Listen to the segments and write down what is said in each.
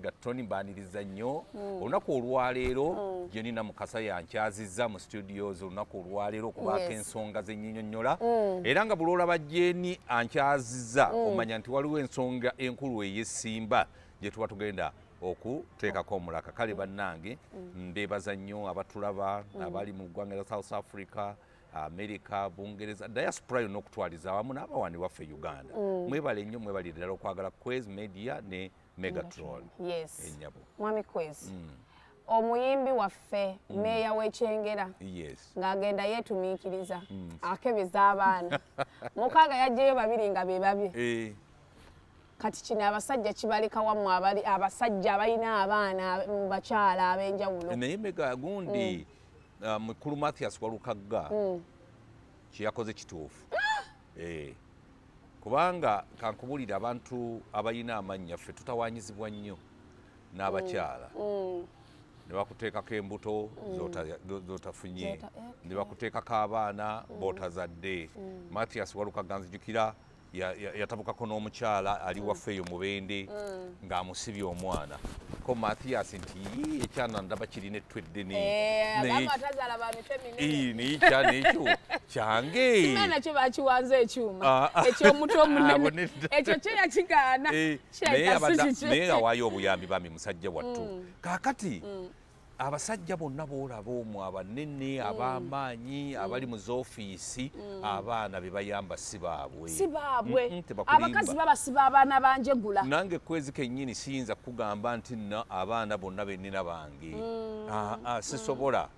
Megatron, mbaniriza nnyo olunaku olwaleero. Jenina Mukasa yankyazizza mu studios olunaku olwaleero okubaako ensonga zenyinyonnyola, era nga buli olaba Jeni ankyazizza, omanya nti waliwo ensonga enkulu ey'essimba gye tuba tugenda okuteekako omulaka. Kale bannange, mbeebaza nnyo abatulaba abali mu ggwanga lya South Africa, America, Bungereza, diaspora yonna okutwaliza awamu n'abawani waffe Uganda. Mwebale nnyo, mwebalire ddala okwagala Quez Media ne Megatron. Ennyabo. Mwami Kwezi, omuyimbi waffe, meeya w'Ekyengera, ng'agenda yeetumiikiriza, akebeza abaana 6, yajjayo babiri nga be babye. Kati kino abasajja kibaleka wammwe abali abasajja abalina abaana mu bakyala ab'enjawulo? Naye mega gundi, mukulu Mathias Walukagga kyeyakoze kituufu. Kubanga kankubulire, abantu abalina amannya ffe tutawanyizibwa nnyo n'abakyala ne bakuteekako embuto z'otafunye, ne bakuteekako abaana b'otazadde. Mathias Walukagga nzijukira yatabukako n'omukyala ali waffe eyo Mubende ng'amusibye omwana. Ko Mathias nti, "Yii, ekyana ndaba kirina ettu eddene." Eh, agamba atazaala ba mitwe minene. Eh, naye ekyana ekyo kyange. Simanyi nakyo bakiwanze ekyuma Ah, ah. ekyomutwe Abo omunene. nedda. Ekyo kyo yakigaana. Eh, Kirabika naye si abadde- kikye. Naye awaayo obuyambi bambi musajja wattu. Kaakati abasajja bonna boolaba omwo, abanene, ab'amaanyi, abali mu zoofiisi, abaana be bayamba si baabwe. Si baabwe. Tebakulimba. Abakazi babasiba abaana banjegula. Nange Kwezi kennyini siyinza kugamba nti nna abaana bonna bennina bange. Ah, ah, sisobola.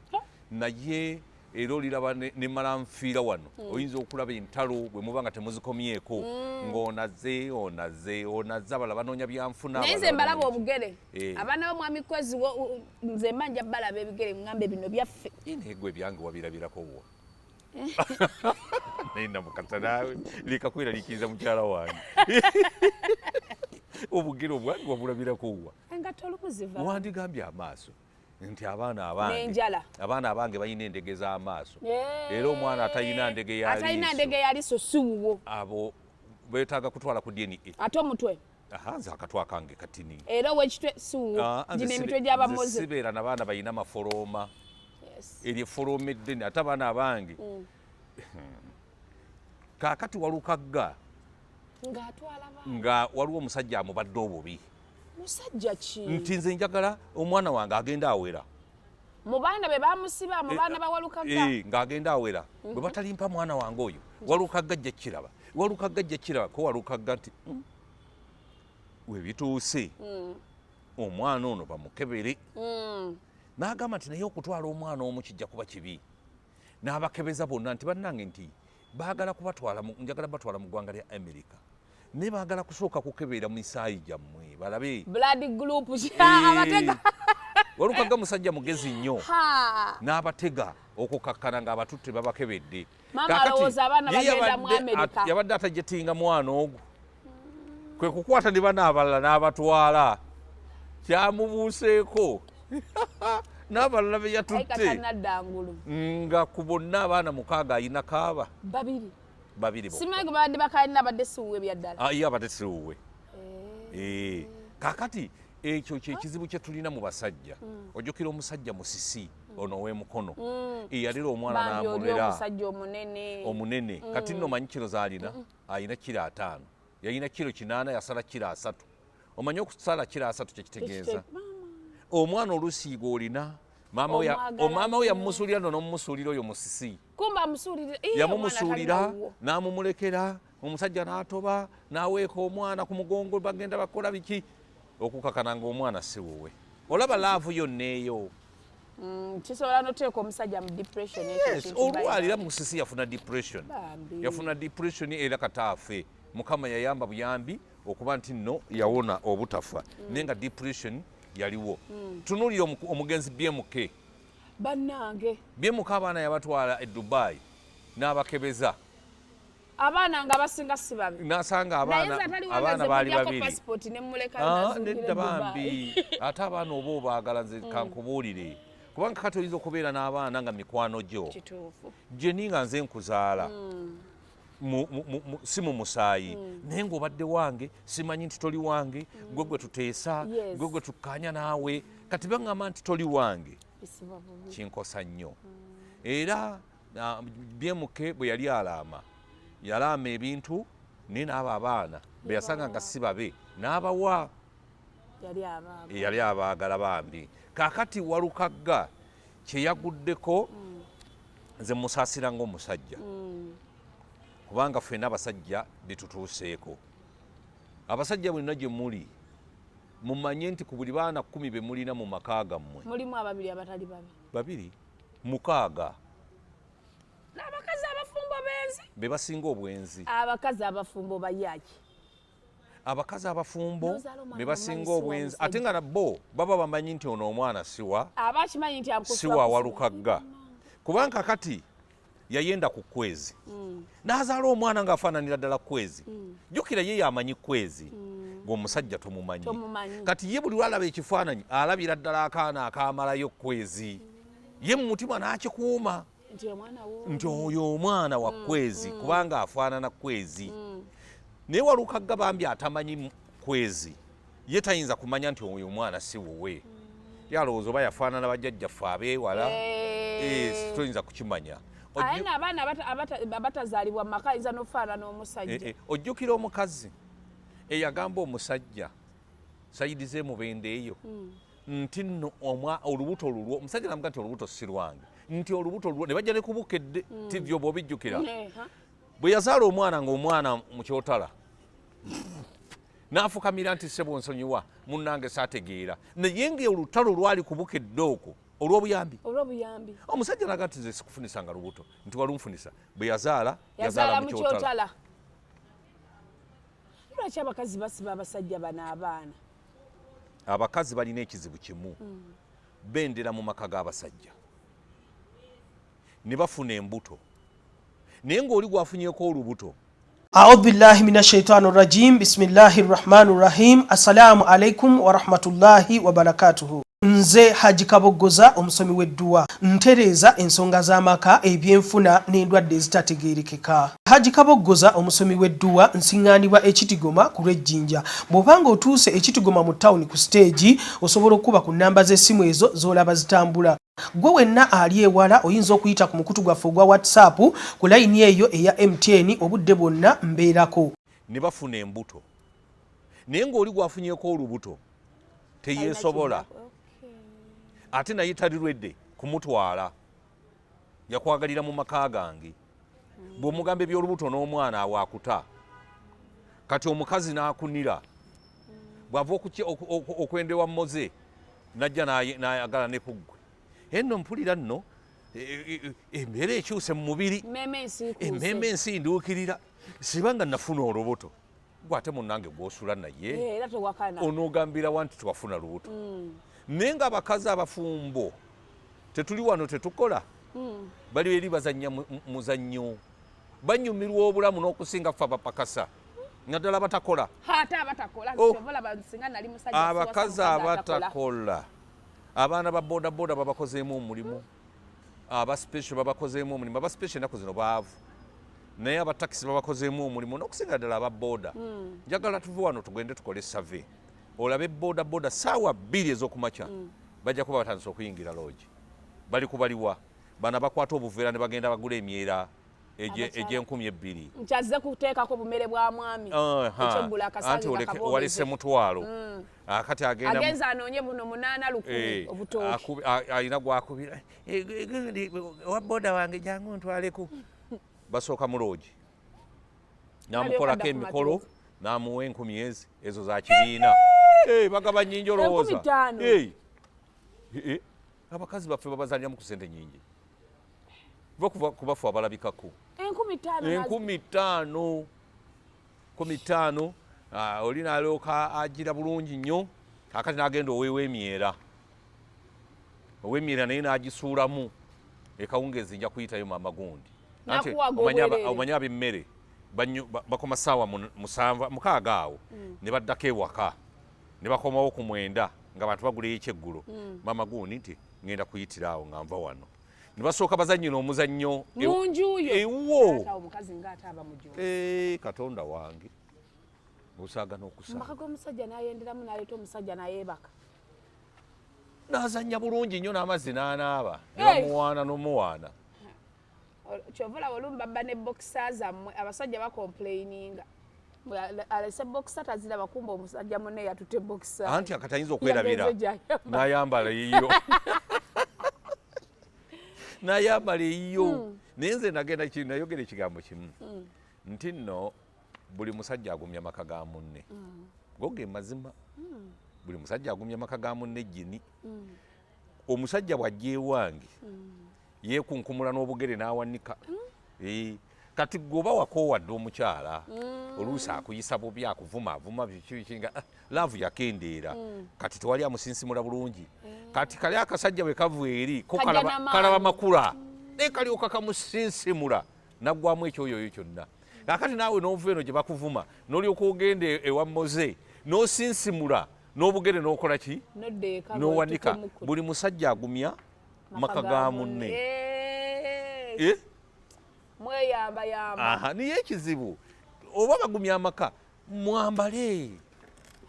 Naye era oliraba nemala nfiira wano, oyinza okulaba entalo bwe muba nga temuzikomyeko, ng'onaze onaze onaze, abalala banoonya byanfuna. Naye nze abalala mbalaba banoonya. obugere. Abaana b'omwami Kwezi, nze mba nja balaba ebigere, ŋŋambe bino byaffe. Ye, naye gwe ebyange wabirabirako wa? Naye Namukasa naawe leka kweraliikiriza mukyala wange. Obugere obwange wabulabirako wa? Engatto olumu ziva. Wandigambye amaaso nti abaana abange N'enjala. Abaana abange balina endege z'amaaso, era omwana atalina ndege ya Atalina liiso, ndege ya liiso si wuwo. Abo beetaaga kutwala ku DNA. Ate omutwe? Aha, nze akatwe akange katini. Era ow'ekitwe si wuwo. Ah, nze Gino emitwe nze gy'abamoze. Sibeera nabaana balina mafolooma. Eryo efolooma eddene, ate abaana abange. Kaakati Walukagga Ng'atwala baana. Nga waliwo omusajja amubadde obubi. Musajja ki? Nti nze njagala omwana wange agenda awera. Mu baana be bamusiba, mu baana ba Walukagga? Eh, ng'agenda awera, bwe batalimpa mwana wange oyo, Walukagga ajja kiraba, Walukagga ajja kiraba. Ko Walukagga nti, webituuse omwana ono bamukebere." N'agamba nti naye okutwala omwana omu kijja kuba kibi. N'abakebeza bonna nti bannange, nti baagala kubatwala njagala batwala mu ggwanga lya America, naye baagala kusooka kukebera misaayi gyammwe balabe blood group. Abatega. Walukagga musajja mugezi nnyo. Ha. N'abatega okukakkana ng'abatutte babakebedde. Maama Kaakati, alowooza abaana ye bagenda mu America. Yabadde atajetinga mwana ogwo, kwe kukwata ne bana abalala n'abatwala. Kyamubuuseeko n'abalala be Ayi yatutte katanadda ngulu. Nga ku bonna abaana 6 ayina kaaba Babiri. Babiri bokka. Simanyi gwe babadde bakalina, abadde si wuwe byaddala. Ah, ye abadde si wuwe. Eh, kaakati ekyo kyekizibu kye tulina mu basajja. Ojjukira omusajja Musisi ono ow'emukono eyalera omwana Bambi oli n'amulera? Omusajja omunene. Omunene. Kati nno manyi kiro z'alina? Alina kiro 50. Yalina kiro 80, yasala kiro 30. Omanyi okusala kiro 30 kyekitegeeza? Omwana olusiiga olina maama we Omwagala maama we nnyo. Yamumusuulira nno n'omumusuulira oyo Musisi. Kumba amusuulira. Ii, Yamumusuulira omwana talina wuwo. N'amumulekera omusajja n'atoba n'aweeka omwana ku mugongo, bagenda bakola biki, okukakana ng'omwana si wuwe. Olaba love yonna eyo. Kisobola noteeka omusajja mu depression ekyo Yes, ekintu. Olwalira Musisi yafuna depression. Bambi. Yafuna depression era kataafe Mukama yayamba buyambi okuba nti nno yawona obutafa, naye nga depression yaliwo. Tunuulira omugenzi BMK. Bannange. BMK abaana yabatwala e Dubai n'abakebeza. Abaana nga basinga si babi. N'asanga Naye abaana nze atali abaana baali babiri. Passport ne muleka Ah, nazuukira nedda e Dubai. bambi, ate abaana oba obaagala, nze kankubuulire, kubanga kati oyinza okubeera n'abaana nga mikwano gyo. Kituufu. Jeni, nga nze nkuzaala. Si mu musaayi, naye ng'obadde wange, simanyi nti toli wange. Gwe gwe tuteesa, gwe gwe tukkaanya naawe, kati baŋŋamba nti toli wange. Bisiba bubi. Kinkosa nnyo. Era byemuke bwe yali alaama, yalaama ebintu, naye n'abo abaana be yasanga nga si babe n'abawa. Yali abaaga. Yali abaagala bambi. Kaakati Walukagga kye yaguddeko, nze musaasira ng'omusajja, kubanga ffenna abasajja bitutuuseeko. Abasajja bwenna gye muli, mumanye nti ku buli baana 10 be mulina mu maka gammwe, mulimu ababiri abatali babi. Babiri mukaaga. N'abakazi abafumbo benzi. Be basinga obwenzi. Abakazi abafumbo bayaki. Abakazi abafumbo N'ozaala omwana be basinga omumanyi si wa obwenzi, musajja. Ate nga nabo baba bamanyi nti ono omwana siwa aba akimanyi nti amukusiba siwa kusiba. Walukagga, kubanga kati yayenda ku Kwezi n'azaala omwana ng'afaananira ddala Kwezi. Jjukira ye yamanyi Kwezi, ng'omusajja tomumanyi. Tomumanyi. Kati ye buli lwalaba ekifaananyi alabira ddala akaana akamalayo Kwezi, ye mu mutima n'akikuuma nti omwana wo nti oyo omwana wa Kwezi, kubanga afaanana Kwezi. Naye Walukagga bambi atamanyi Kwezi, ye tayinza kumanya nti oyo omwana si wuwe. Ye alowooza oba yafaanana bajjajjaffe abeewala. Eh. Eh, toyinza kukimanya. Aye n'abaana abatazaalibwa mu maka ayinza n'okufaanana omusajja. Ojjukira omukazi eyagamba omusajja sayidi z'emubende eyo nti nno olubuto lulwo? Omusajja namuga nti olubuto si lwange, nti olubuto lulwo, ne bajja ne kubukedde TV, oba obijjukira? Eh, ha? Bwe yazaala omwana, ng'omwana mu kyotala, n'afukamira nti, "Ssebo, nsonyiwa munnange, saategeera." Naye ng'olutalo lwali kubukedde okwo olw'obuyambi. Olw'obuyambi. Omusajja naga nti, "Nze sikufunisanga lubuto," nti, "Walunfunisa." Bwe yazaala, yazaala mu kyotala. Kyotala. Lwaki abakazi basiba abasajja bano abaana? Abakazi balina ekizibu kimu: bendera mu maka g'abasajja ne bafuna embuto, naye ng'oli gwafunyeko olubuto. أعوذ بالله من الشيطان الرجيم، بسم الله الرحمن الرحيم. السلام عليكم ورحمة الله وبركاته. Nze Haji Kaboggoza, omusomi w'edduwa, ntereeza ensonga z'amaka, ebyenfuna n'endwadde ezitategeerekeka. Haji Kaboggoza, omusomi w'edduwa, nsiŋŋaanibwa Ekitigoma ku lw'Ejjinja. Bw'obanga otuuse Ekitigoma mu tawuni ku siteegi, osobola okuba ku nnamba z'essimu ezo z'olaba zitambula. Gwe wenna ali ewala oyinza okuyita ku mukutu gwaffe ogwa WhatsApp ku layini eyo eya MTN, obudde bwonna mbeerako. Ne bafuna embuto, naye ng'oli gwafunyeko olubuto teyeesobola, ate naye talirwedde kumutwala. Yakwagalira mu maka gange, bw'omugamba ebyolubuto n'omwana awo akuta. Kati omukazi n'akunira bw'ava okwenda ewa Moze, najja n'ayagala ne kuggwe enno. Mpulira nno embeera ekyuse mu mubiri. Mmeeme ensiikuuse. Emmeeme ensinduukirira, sibanga nafuna olubuto. Gwe ate munnange gw'osula naye, Eh, era tewakana. onoogambira wa nti tewafuna lubuto? Naye nga abakazi abafumbo tetuli wano, tetukola, bali eri bazannya muzannyo, banyumirwa obulamu n'okusinga ffe abapakasa, naddala batakola. Ate abatakola. Oh. Kyova olaba singa nali musajja siwasa Abakazi mukazi atakola. abatakola, abaana ba bodaboda babakozeemu omulimu, aba special babakozeemu omulimu. Aba special ennaku zino baavu, naye abatakisi babakozeemu omulimu n'okusinga ddala aba boda. Njagala tuve wano tugende tukole survey, olabe boda boda saawa 2 ez'okumakya bajja kuba batandise okuyingira loogi. Bali kubaliwa bano abakwata obuveera ne bagenda bagula emyera Abakyala. egy'enkumbi 2. Nkyazze kuteekako bumere bwa mwami. Ekyeggula Anti akasange walese kakaboogeze. mutwalo, akati agenda Agenza anoonye buno munaana lukumi obutooki. Alina gwakubira, "Eh, gundi, owa boda wange, jangu ntwaleku." Basooka mu loogi, namukolako Alyoka adda ku emikolo, matuufu. namuwa 1000 ezi ezo za kibiina. Bagaba nyingi olowooza. 5000. Abakazi baffe babazaliramu ku sente nyingi, va kubafu abalabikako. 5000 5000, 5000. Oli nalyoka agira bulungi nnyo, akati n'agenda oweewa emyera, ow'emyera naye n'agisuulamu ekawungeezi, "Nja kuyitayo maama gundi." Anti Nakuwaga obwereere. Omanyi ab'emmere bakoma saawa 7, 6 awo ne baddako ewaka, ne bakomawo ku 9 nga bantu bagulayo ekyeggulo. Maama gundi nti, "Ŋŋenda kuyitira awo nga nva wano." Ne basooka bazannyina omuzannyo mu nju yo. Ewuwo. Taata, omukazi ng'ate aba mujozi. Eh, Katonda wange, osaaga n'okusaaga. Maka g'omusajja n'ayenderamu, n'aleeta omusajja n'ayeebaka. N'azannya bulungi nnyo n'amazzi n'anaaba ne Hey! bamuwaana n'omuwaana. Kyova olaba olumu babba ne boxer zammwe. Abasajja bacomplaininga, alese boxer taziraba, kumba omusajja munne yatutte boxer. Anti akati ayinza okwerabira. Yagenze gy'ayambala. N'ayambala eyiyo, n'ayambala eyiyo. Naye nze nagenda nayogera ekigambo kimu nti nno buli musajja agumya maka ga munne. Go ge mazima, buli musajja agumya maka ga munne. Jini omusajja bw'ajja ewange yeekunkumula n'obugere n'awanika. Eh, kati gwe oba wakoowadde omukyala, oluusi akuyisa bubi, akuvuma avuma, biki biki, nga love yakendeera. Kati tewali amusinsimula bulungi. Kati kali akasajja bwe kava eri ko Kajja n'amaanyi. Kalaba makula, naye kalyoka kamusinsimula naggwamu ekyoyoyo kyonna. Kakati naawe n'ova eno gye bakuvuma, n'olyoka ogenda ewa Moze n'osinsimula n'obugere n'okola ki? Nodda eka. N'owanika. Ng'otutte. Buli musajja agumya maka ga munne. Eh, Eh? Mweyamba yamba. Aha, niye ekizibu oba bagumya amaka, mwambale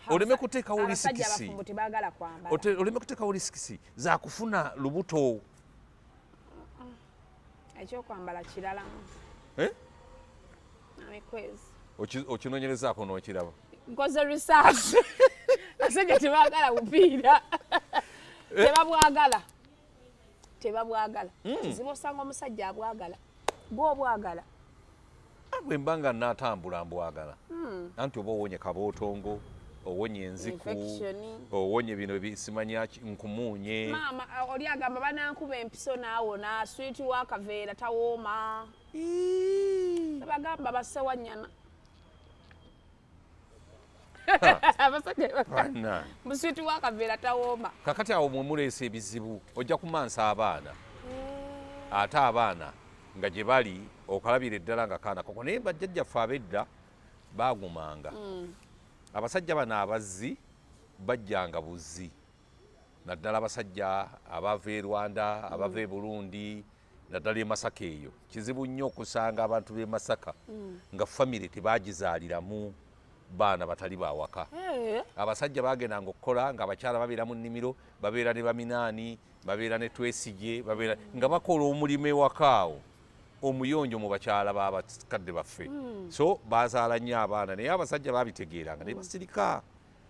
oleme kuteekawo Abasajja risks. abafumbo tebaagala kwambala. Oleme kuteekawo risks zakufuna lubuto. Ekyokwambala kiralamu. Eh? Amikwezi. Okinoonyerezaako n'okiraba? Nkoze research, abasajja tebaagala bupiira, tebabwagala, tebabwagala. Kizibu osanga omusajja abwagala, gwobwagala. Ah, bwe mba nga naatambula mbwagala. Anti oba owonye kabootongo, owonye enziku, Infection. owonye bino bisimanya nkumuunye. Maama, oli agamba banankuba empiso naawona, swiiti w'akaveera tawooma. Bagamba basewanyana abasajja. Banna. Buswiiti w'akaveera tawooma. Kakati awo mwe muleesa ebizibu, ojja kumansa abaana, ate abaana nga gye bali okalabira eddala nga kaana koko. Naye bajjajjaffe ab'edda baagumanga. Abasajja bano abazzi bajjanga buzzi, naddala abasajja abava e Rwanda, abava e Burundi, naddala e Masaka. Eyo kizibu nnyo okusanga abantu b'e Masaka nga famire tebagizaaliramu baana batali bawaka. Abasajja bagendanga okukola nga abakyala babeera mu nnimiro, babeera ne baminaani, babeera ne Twesigye, babeera nga bakola omulimu ewaka awo omuyonjo mu bakyala b'abakadde baffe. So bazaala nnyo abaana, naye abasajja babitegeeranga naye basirika,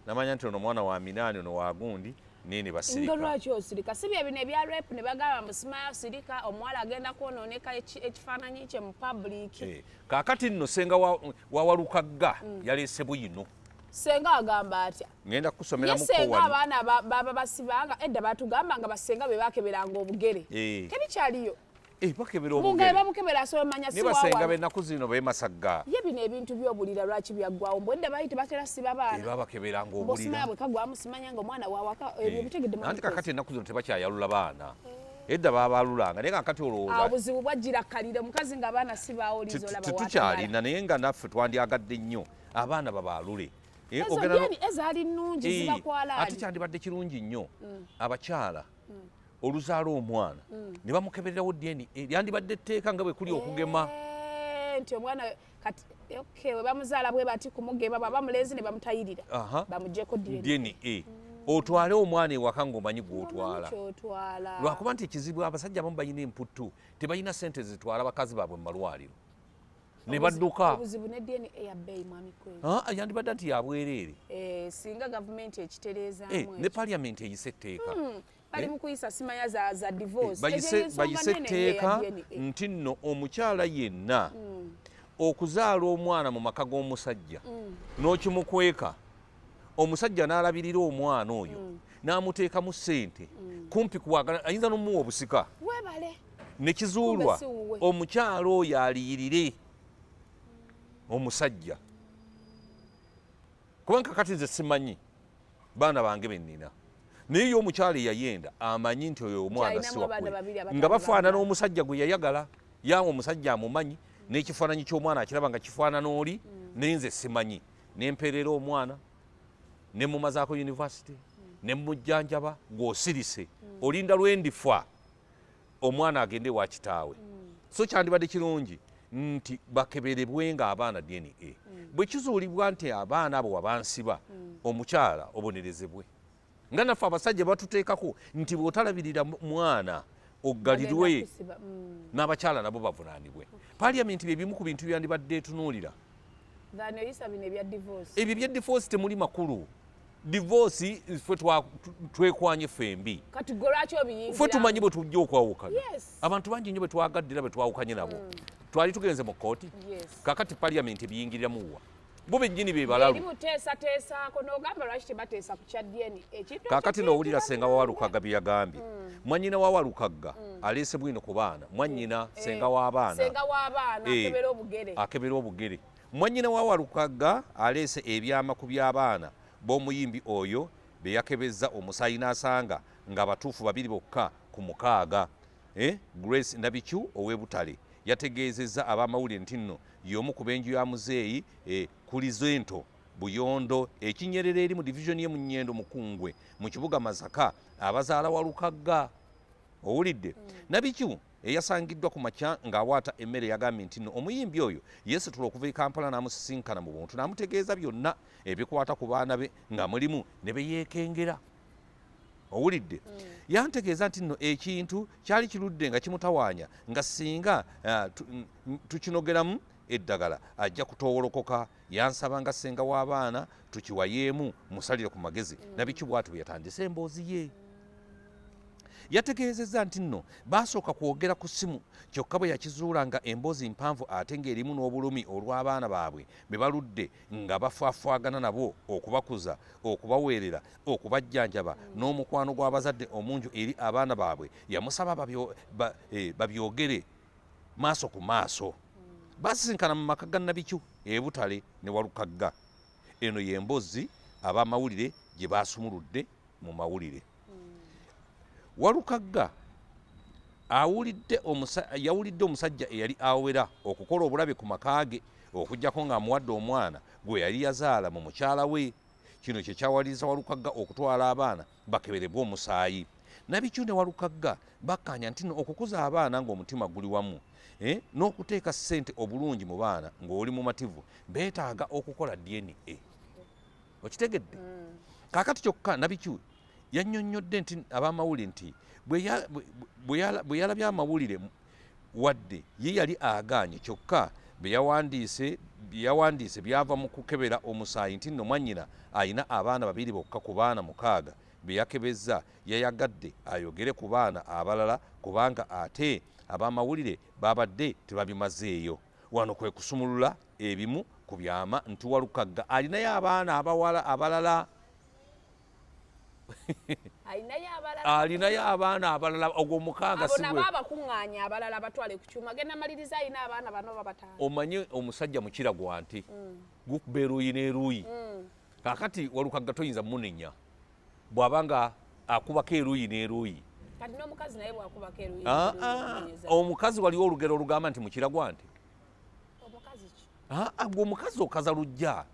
namanya nti ono mwana wa minaani, ono wa gundi, naye ne Nga basirika. Lwaki osirika? Si bye bino ebya rape ne bagamba mbu simayo sirika, omuwala agenda kwonooneka ekifaananyi kye mu public. Eh, kaakati nno senga wa Walukagga yaleese buyino. Senga agamba atya? Ngenda Ye kukusomeramuko senga wano. abaana baba basibanga edda, batugamba nga basenga be bakeberanga obugere. Eh. Tebikyaliyo. Eh, bakebera Bugere obugere. babukebera, asobola manya Ne si basenga wawa. b'ennaku zino bemasagga. Ye bino ebintu by'obulira lwaki byaggwawo? Mbwe edda baali tebatera siba baana. Babakeberanga Bw'osimanya obulira. bwe kagwamu simanya nga omwana wawaka, ebyo bitegedde. Anti kakati ennaku zino tebakyayalula baana, edda babalulanga, naye kakati olowooza Obuzibu bwajjira kalire omukazi nga abaana si baawo lizo olaba. Tetukyalina, naye nga naffe twandyagadde nnyo abaana babaalule. Eh, Ezo DNA ezaali nnungi. Eh, Zibakwala. Ate kyandibadde kirungi nnyo abakyala oluzaala omwana ne bamukebererawo DNA. Lyandibadde etteeka nga bwe kuli okugema. Eh, nti omwana kati okay, we bamuzaala bwe bati kumugema, bwaba mulenzi ne bamutayirira, bamugyeko DNA. DNA, otwale omwana ewaka ng'omanyi gw'otwala. Kyotwala. Lwakuba nti ekizibu abasajja abamu balina emputtu, tebalina sente zitwala bakazi baabwe mu malwaliro ne badduka. Obuzibu ne DNA ya bbeeyi, mwami Kwezi. Ah, yandibadde nti yabwereere. Eh, singa gavumenti ekitereezaamu Eh, ne ekyo. paliamenti eyise etteeka. Bali mu kuyisa simanya za divorce. Bayise Ezo ensonga bayise nnene eya etteeka DNA. Nti nno omukyala yenna okuzaala omwana mu maka g'omusajja n'okimukweka, omusajja n'alabirira omwana oyo n'amuteekamu ssente, kumpi kuwagala ayinza n'omuwa obusika, Weebale. ne kizuulwa Kumbe si wuwe. omukyala oyo aliyirire omusajja, kubanga kakati nze simanyi baana bange bennina, naye ye omukyala eyayenda amanyi nti oyo omwana si Kyalinamu abaana wakwe, babiri abatali nga bafaanana baana. Omusajja gwe yayagala yawe omusajja amumanyi n'ekifaananyi ky'omwana akiraba nga kifaanana oli, naye nze simanyi, nempeerera omwana, nemumazaako university, nemujjanjaba, ng'osirise olinda lwendifa. Omwana agende wa kitaawe. So kyandibadde kirungi nti bakeberebwe nga abaana DNA. Bwe kizuulibwa nti abaana abo wabansiba, omukyala obonerezebwe, nga naffe abasajja batuteekako nti bw'otalabirira mwana oggalirwe, n'abakyala nabo bavunaanibwe. Paliamenti bye bimu ku bintu byandibadde etunuulira. Ebyo bya divorce temuli makulu. Divorce ffe twekwanye ffembi, ffe tumanyi bwe tujja okwawukana. Abantu bangi nnyo bwe twagaddira bwe twawukanye nabo, twali tugenze mu kkooti. Kakati paliamenti ebiyingiriramu wa? Bo bennyini be balalu. Kakati n'owulira senga wa Walukagga bye yagambye. Mwannyina wa Walukagga aleese bwino ku baana. Mwannyina, senga w'abaana akebera obugere. Mwannyina wa Walukagga aleese ebyama ku by'abaana b'omuyimbi oyo be yakebezza omusaayi n'asanga nga batuufu babiri bokka ku 6. Grace Nabikyu ow'e Butale yategeezezza ab'amawulire nti nno y'omu ku b'enju ya muzeeyi Kulizento Buyondo ekinyerera eri mu divizoni ye Munyendo Mukungwe mu kibuga Masaka abazaala Walukagga. Owulidde? Nabikyu eyasangiddwa ku makya ng'awaata emmere yagambye nti nno omuyimbi oyo yeesitula okuva e Kampala n'amusisinkana mu buntu n'amutegeeza byonna ebikwata ku baana be nga mulimu ne be yeekengera. Owulidde? Yantegeeza nti nno ekintu kyali kirudde nga kimutawaanya, nga singa tukinogeramu eddagala ajja kutoowolokoka. Yansaba nga ssenga w'abaana tukiwayeemu musalire ku magezi. Nabiki bw'atyo bwe yatandise emboozi ye. Yategeezezza nti nno baasooka kwogera ku ssimu, kyokka bwe yakizuula nga emboozi mpanvu ate ng'erimu n'obulumi olw'abaana baabwe be baludde nga bafwafwagana nabo okubakuza, okubaweerera, okubajjanjaba n'omukwano gw'abazadde omungi eri abaana baabwe, yamusaba babyogere maaso ku maaso. Baasisinkana mu maka ga Nabikyu e Butale ne Walukagga. Eno y'emboozi ab'amawulire gye baasumuludde mu mawulire. Walukagga yawulidde omusajja eyali awera okukola obulabe ku maka ge okuggyako ng'amuwadde omwana gwe yali yazaala mu mukyala we. Kino kye kyawaliriza Walukagga okutwala abaana bakeberebwe omusaayi. Nabikyu ne Walukagga bakkaanya nti nno okukuza abaana ng'omutima guli wamu n'okuteeka ssente obulungi mu baana ng'oli mumativu beetaaga okukola DNA. Okitegedde? Kaakati kyokka Nabikyu yannyonnyodde nti ab'amawulire nti bwe yalabye amawulire wadde ye yali agaanye, kyokka bye yawandiise byava mu kukebera omusaayi nti nno mwannyina alina abaana babiri bokka ku baana 6 be yakebezza. Yayagadde ayogere ku baana abalala kubanga ate ab'amawulire babadde tebabimazeeyo. Wano kwe kusumulula ebimu ku byama nti Walukagga alinayo abaana abawala abalala. Alinayo abaana abalala ogwo 6 sibakuŋŋaanya abalala batwale ku kyuma genda maliriza alina abaana bano 5. Omanye omusajja mukira gwa nti gukuba eruuyi n'eruuyi. Kaakati Walukagga toyinza munenya bw'aba nga akubako eruuyi n'eruuyi. Kati n'omukazi naye bw'akubako eruuyi. Omukazi waliwo olugero olugamba nti mukira gwa nti. Omukazi ki? Gwe omukazi okaza lujja.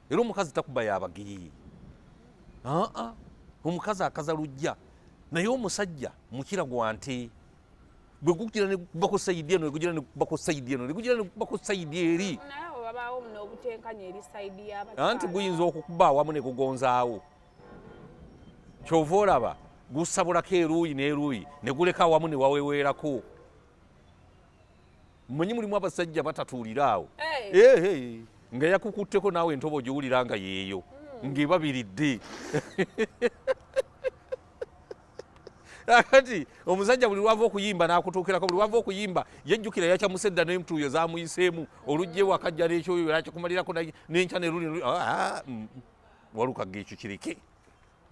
Era omukazi takuba yabagiri. Omukazi akaza lujja. Naye omusajja mukira gwa nti bwe gugira ne gukuba ku sayidi eno, ne gugira ne gukuba ku sayidi eno, ne gugira ne gukuba ku sayidi eri. Anti guyinza okukuba awamu ne gugonzaawo. Ky'ova olaba gusabulako eruuyi n'eruuyi ne guleka awamu ne waweweerako. Mmanyi mulimu abasajja batatuulira awo. Nga yakukutteko naawe entobo ogiwulira nga yeeyo, ng'ebabiridde. Kakati omusajja buli lwava okuyimba n'akutuukirako, buli lwava okuyimba yejjukira yakyamuse edda n'entuuyo zaamuyiseemu, olujja ewaka ajja n'ekyoyo nakikumalirako n'enkya ne luli, Walukagga ekyo kireke,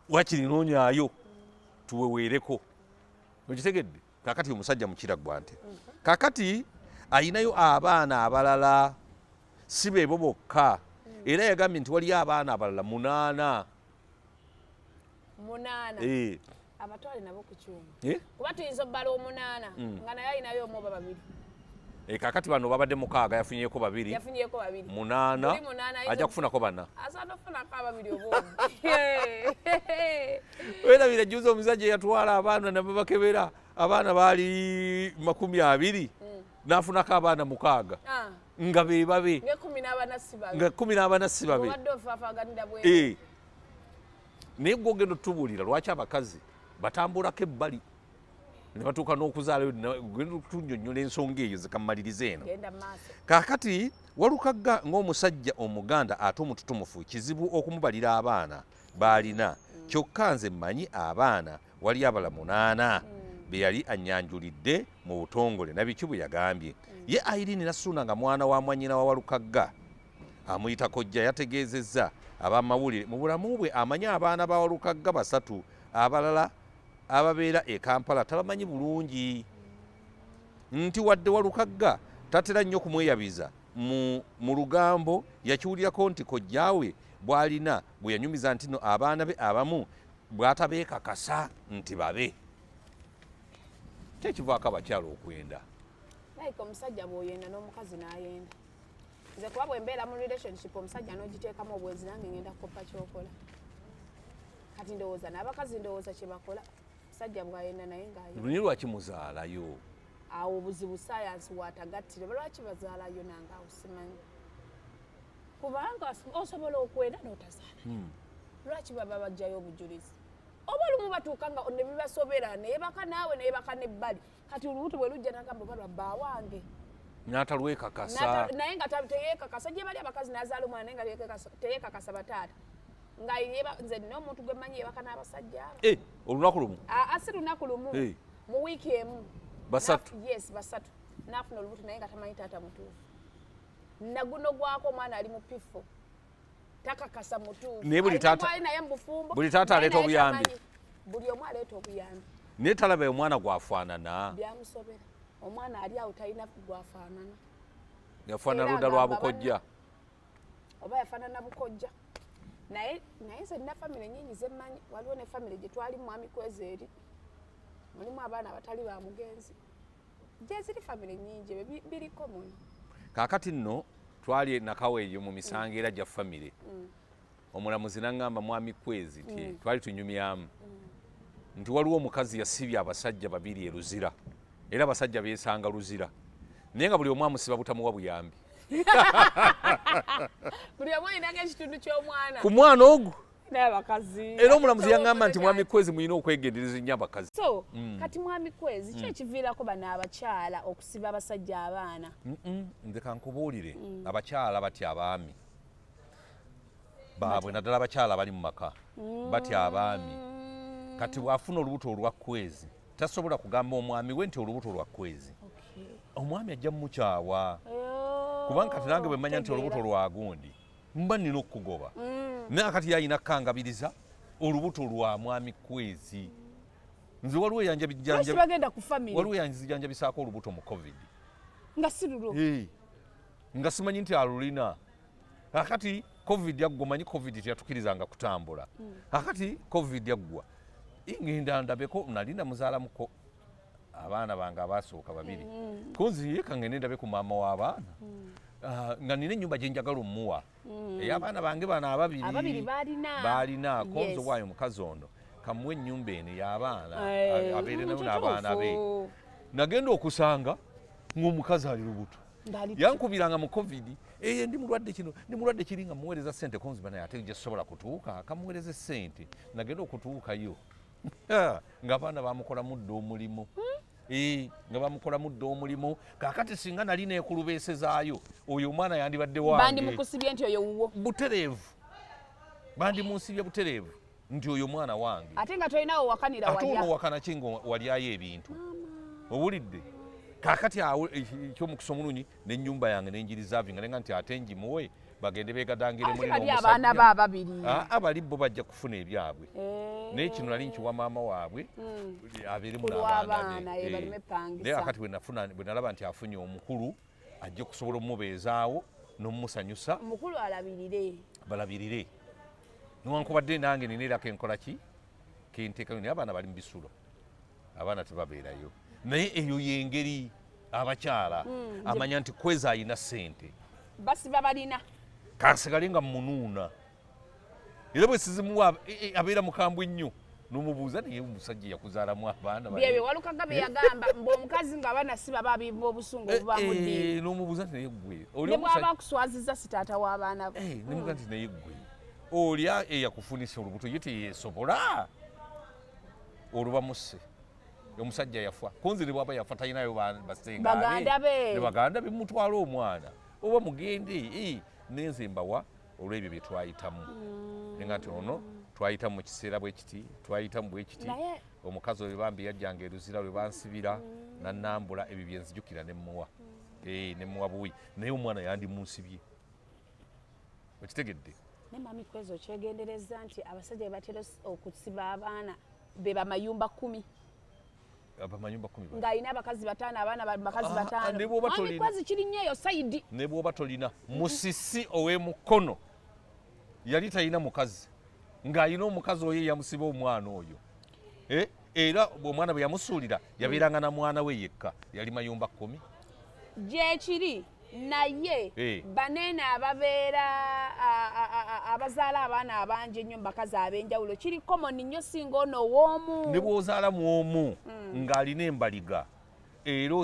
wakiri noonyaayo tuweweereko. Okitegedde? Kakati omusajja mukira gwa nte. Kakati ayinayo abaana abalala si beebo bokka, era yagambye nti waliyo abaana abalala 8. 8. Abatwale nabo ku kyuma. Kuba tuyinza obbala 8 nga naye alinayo omu oba babiri. Kakati bano babadde 6, yafunyeeko babiri. Yafunyeeko babiri. 8, ajja kufunako 4. Asaana okufunako ababiri oba omu. Werabira juzi omusajja eyatwala abaana nababakebera, abaana baali 20, n'afunako abaana 6 nga be babe, nga 14 si babe, nga 14 si babe. Obadde ofaafaganira bwe. Naye gwe ogenda otubuulira lwaki abakazi batambulako ebbali ne batuuka n'okuzaala, genda otunnyonnyola ensonga eyo zikamaliriza eno. Genda maaso. Kaakati Walukagga ng'omusajja Omuganda ate omututumufu, kizibu okumubalira abaana b'alina. Kyokka nze mmanyi abaana wali abala 8 be yali annyanjulidde mu butongole, Nabiki bwe yagambye. Ye Irene Nassuuna nga mwana wa mwannyina wa Walukagga amuyita kojja, yategeezezza ab'amawulire mu bulamu bwe amanyi abaana ba Walukagga 3, abalala ababeera e Kampala tabamanyi bulungi, nti wadde Walukagga tatera nnyo kumweyabiza mu lugambo, yakiwulirako nti kojjaawe bw'alina bwe yanyumiza nti no abaana be abamu bw'atabeekakasa nti babe. Kyekivaako abakyala okwenda. Like omusajja bw'oyenda n'omukazi n'ayenda, nze kuba bwe mbeera mu relationship omusajja n'ogiteekamu obwenzi, nange ngenda kukopa kyokola. Kati ndowooza n'abakazi ndowooza kye bakola, omusajja bw'ayenda naye ng'ayenda. Naye lwaki muzaalayo? Awo obuzibu sayansi waatagattire, lwaki bazaalayo nange awo simanyi, kubanga osobola okwenda n'otazaala. Lwaki baba bajjayo obujulizi? Oba olumu batuuka nga ne bibasobera, neyebaka naawe, neyebaka nebbali, kati olubuto bwe lujja nagamba oba lwa bba wange. N'atalwekakasa. Naye nga teyeekakasa. Gye bali abakazi n'azaala omwana naye nga teyeekakasa bataata, nga nze nina omuntu gwe mmanyi yebaka n'abasajja abo. Olunaku lumu? Aa, si lunaku lumu. Mu wiiki emu. 3? Yes, 3, n'afuna olubuto naye nga tamanyi taata mutuufu. Naguno gwako omwana ali mu P4, takakasa mutuufu. Naye buli Alina gwali naye mu bufumbo, buli taata naye aleeta naye obuyambi. tamanyi. Buli omu aleeta obuyambi. Naye talaba omwana gwafaanana. Byamusobera, omwana ali awo talina gwafaanana. Yafaanana Era ludda lwa agamba bukojja. Oba yafaanana bukojja. Naye nze nina famire nyingi zemmanyi. Waliwo ne famire gye twali mwami Kwezi eri, mulimu abaana abatali ba mugenzi. Gye ziri famire nyingi, ebyo biriko muno. Kaakati nno twali Nakawa eyo mu misango era gya famire. Omulamuzi n'aŋŋamba, mwami Kwezi, nti twali tunyumyamu nti waliwo omukazi yasibye abasajja 2 e Luzira, era abasajja beesanga Luzira, naye nga buli omu amusiba butamuwa buyambi. Buli omu alinaga ekitundu ky'omwana. Ku mwana ogwo. Naye abakazi. Era omulamuzi yaŋŋamba nti mwami Kwezi mulina okwegendereza ennyo abakazi. So, kati mwami Kwezi, ki ekiviirako bano abakyala okusiba abasajja abaana? Nze kankubuulire, abakyala batya abaami baabwe, naddala abakyala abali mu maka batya abaami. Kati bw'afuna olubuto olwa Kwezi tasobola kugamba omwami we nti olubuto lwa Kwezi. Omwami ajja mumukyawa. Kubanga kati nange bwe mmanya nti olubuto lwa gundi mba nnina okukugoba. Naye kati yalina kukangabiriza olubuto lwa mwami Kwezi. Nze waliwo Lwaki bagenda ku family? Waliwo eyanzijanjabisaako olubuto mu COVID. Nga si lulwo. Nga simanyi nti alulina. Kakati COVID yaggwa, omanyi COVID teyatukirizanga kutambula. Kakati COVID yaggwa, ngenda ndabeko, nali namuzaalamuko abaana bange abaasooka 2. Kunzi ye kangende ndabe ku maama w'abaana. Nga nina ennyumba gye njagala omuwa. Ey'abaana bange bano ababiri. Ababiri baalina. Baalina. Konzo bwayo omukazi ono kamuwe ennyumba eno ey'abaana, abeere nayo n'abaana be. Nagenda okusanga ng'omukazi ali lubuto. Yankubiranga mu COVID, ndi mulwadde kino, ndi mulwadde kiri, nga muweereza ssente. Konzi bana ate gye sobola kutuuka, kamuweereze ssente. Nagenda okutuukayo ng'abaana bamukolamu dda omulimu. Nga bamukolamu dda omulimu. Kaakati singa nali neekulubeesezaayo, oyo omwana yandibadde wange. Bandimukusibye nti oyo wuwo. Butereevu. Bandimunsibye butereevu nti oyo mwana wange. Ate nga tolinawo wakanira Ate walya. ono wakana ki nga walyayo ebintu? Owulidde? Kaakati awo ekyomukisa omulungi n'ennyumba yange n'enjirizavinga, nenga nti ate ngimuwe bagende beegadangire Ate muli bali n'omusajja. abaana ba ababiri. Bali bo bajja kufuna ebyabwe. Naye kino nali nkiwa maama waabwe, abeeremu Ku n'abaana be. lw'abaana, baleme pangisa. Naye akati bwe nalaba nti afunye omukulu ajja okusobola omubeezaawo n'omumusanyusa. Omukulu alabirire. Balabirire. Newankubadde nange nina era kenkola ki? Kenteekayo, naye abaana bali mu bisulo. Abaana tebabeerayo. Naye eyo y'engeri abakyala amanya nti Kwezi alina ssente. Basiba balina. Kansigale nga mmunuuna. Era bwe sizimuwa, abeera mukambwe nnyo. Nomubuuza naye omusajja yakuzaalamu abaana. Byebyo Walukaga bye yagamba mbu omukazi nga abaana si baba abimba obusungu obuba mu ddiini. Nomubuuza nti naye gwe ne bw'aba akuswaziza si taata w'abaana bo. Nemuga nti naye gwe oli eyakufunisa olubuto ye teyeesobola, olwo bamusse. Omusajja yafa kunzi ne bwaba yafa talinayo basenga baganda be ne baganda be, mutwale omwana oba mugende nenze mbawa olw'ebyo bye twayitamu. Nenga nti ono twayitamu mu kiseera bwe kiti, twayitamu bwe kiti. Omukazi oyo bambi yajjanga eruzira lwe bansibira nannambula ebyo bye nzijukira ne mmuwa ne mmuwa buwi, naye omwana yandimunsibye, okitegedde? Naye mami Kwezi, okyegendereza nti abasajja be batera okusiba abaana be bamayumba 10. Abamayumba 10 ng'alina abakazi bataano, abaana bakazi bataano. Ne bw'oba Mwami Kwezi, kiri nnyo eyo side. Ne bw'oba tolina, Musisi ow'emukono yali talina mukazi, ng'alina omukazi oyo eyamusiba omwana oyo. Era omwana bwe yamusuulira yabeeranga na mwana we yekka, yali mayumba 10. Gyekiri, naye baneene ababeera abazaala abaana abangi ennyo mu bakazi ab'enjawulo kiri common nnyo singa ono ow'omu. Ne bw'ozaalamu omu ng'alina embaliga, era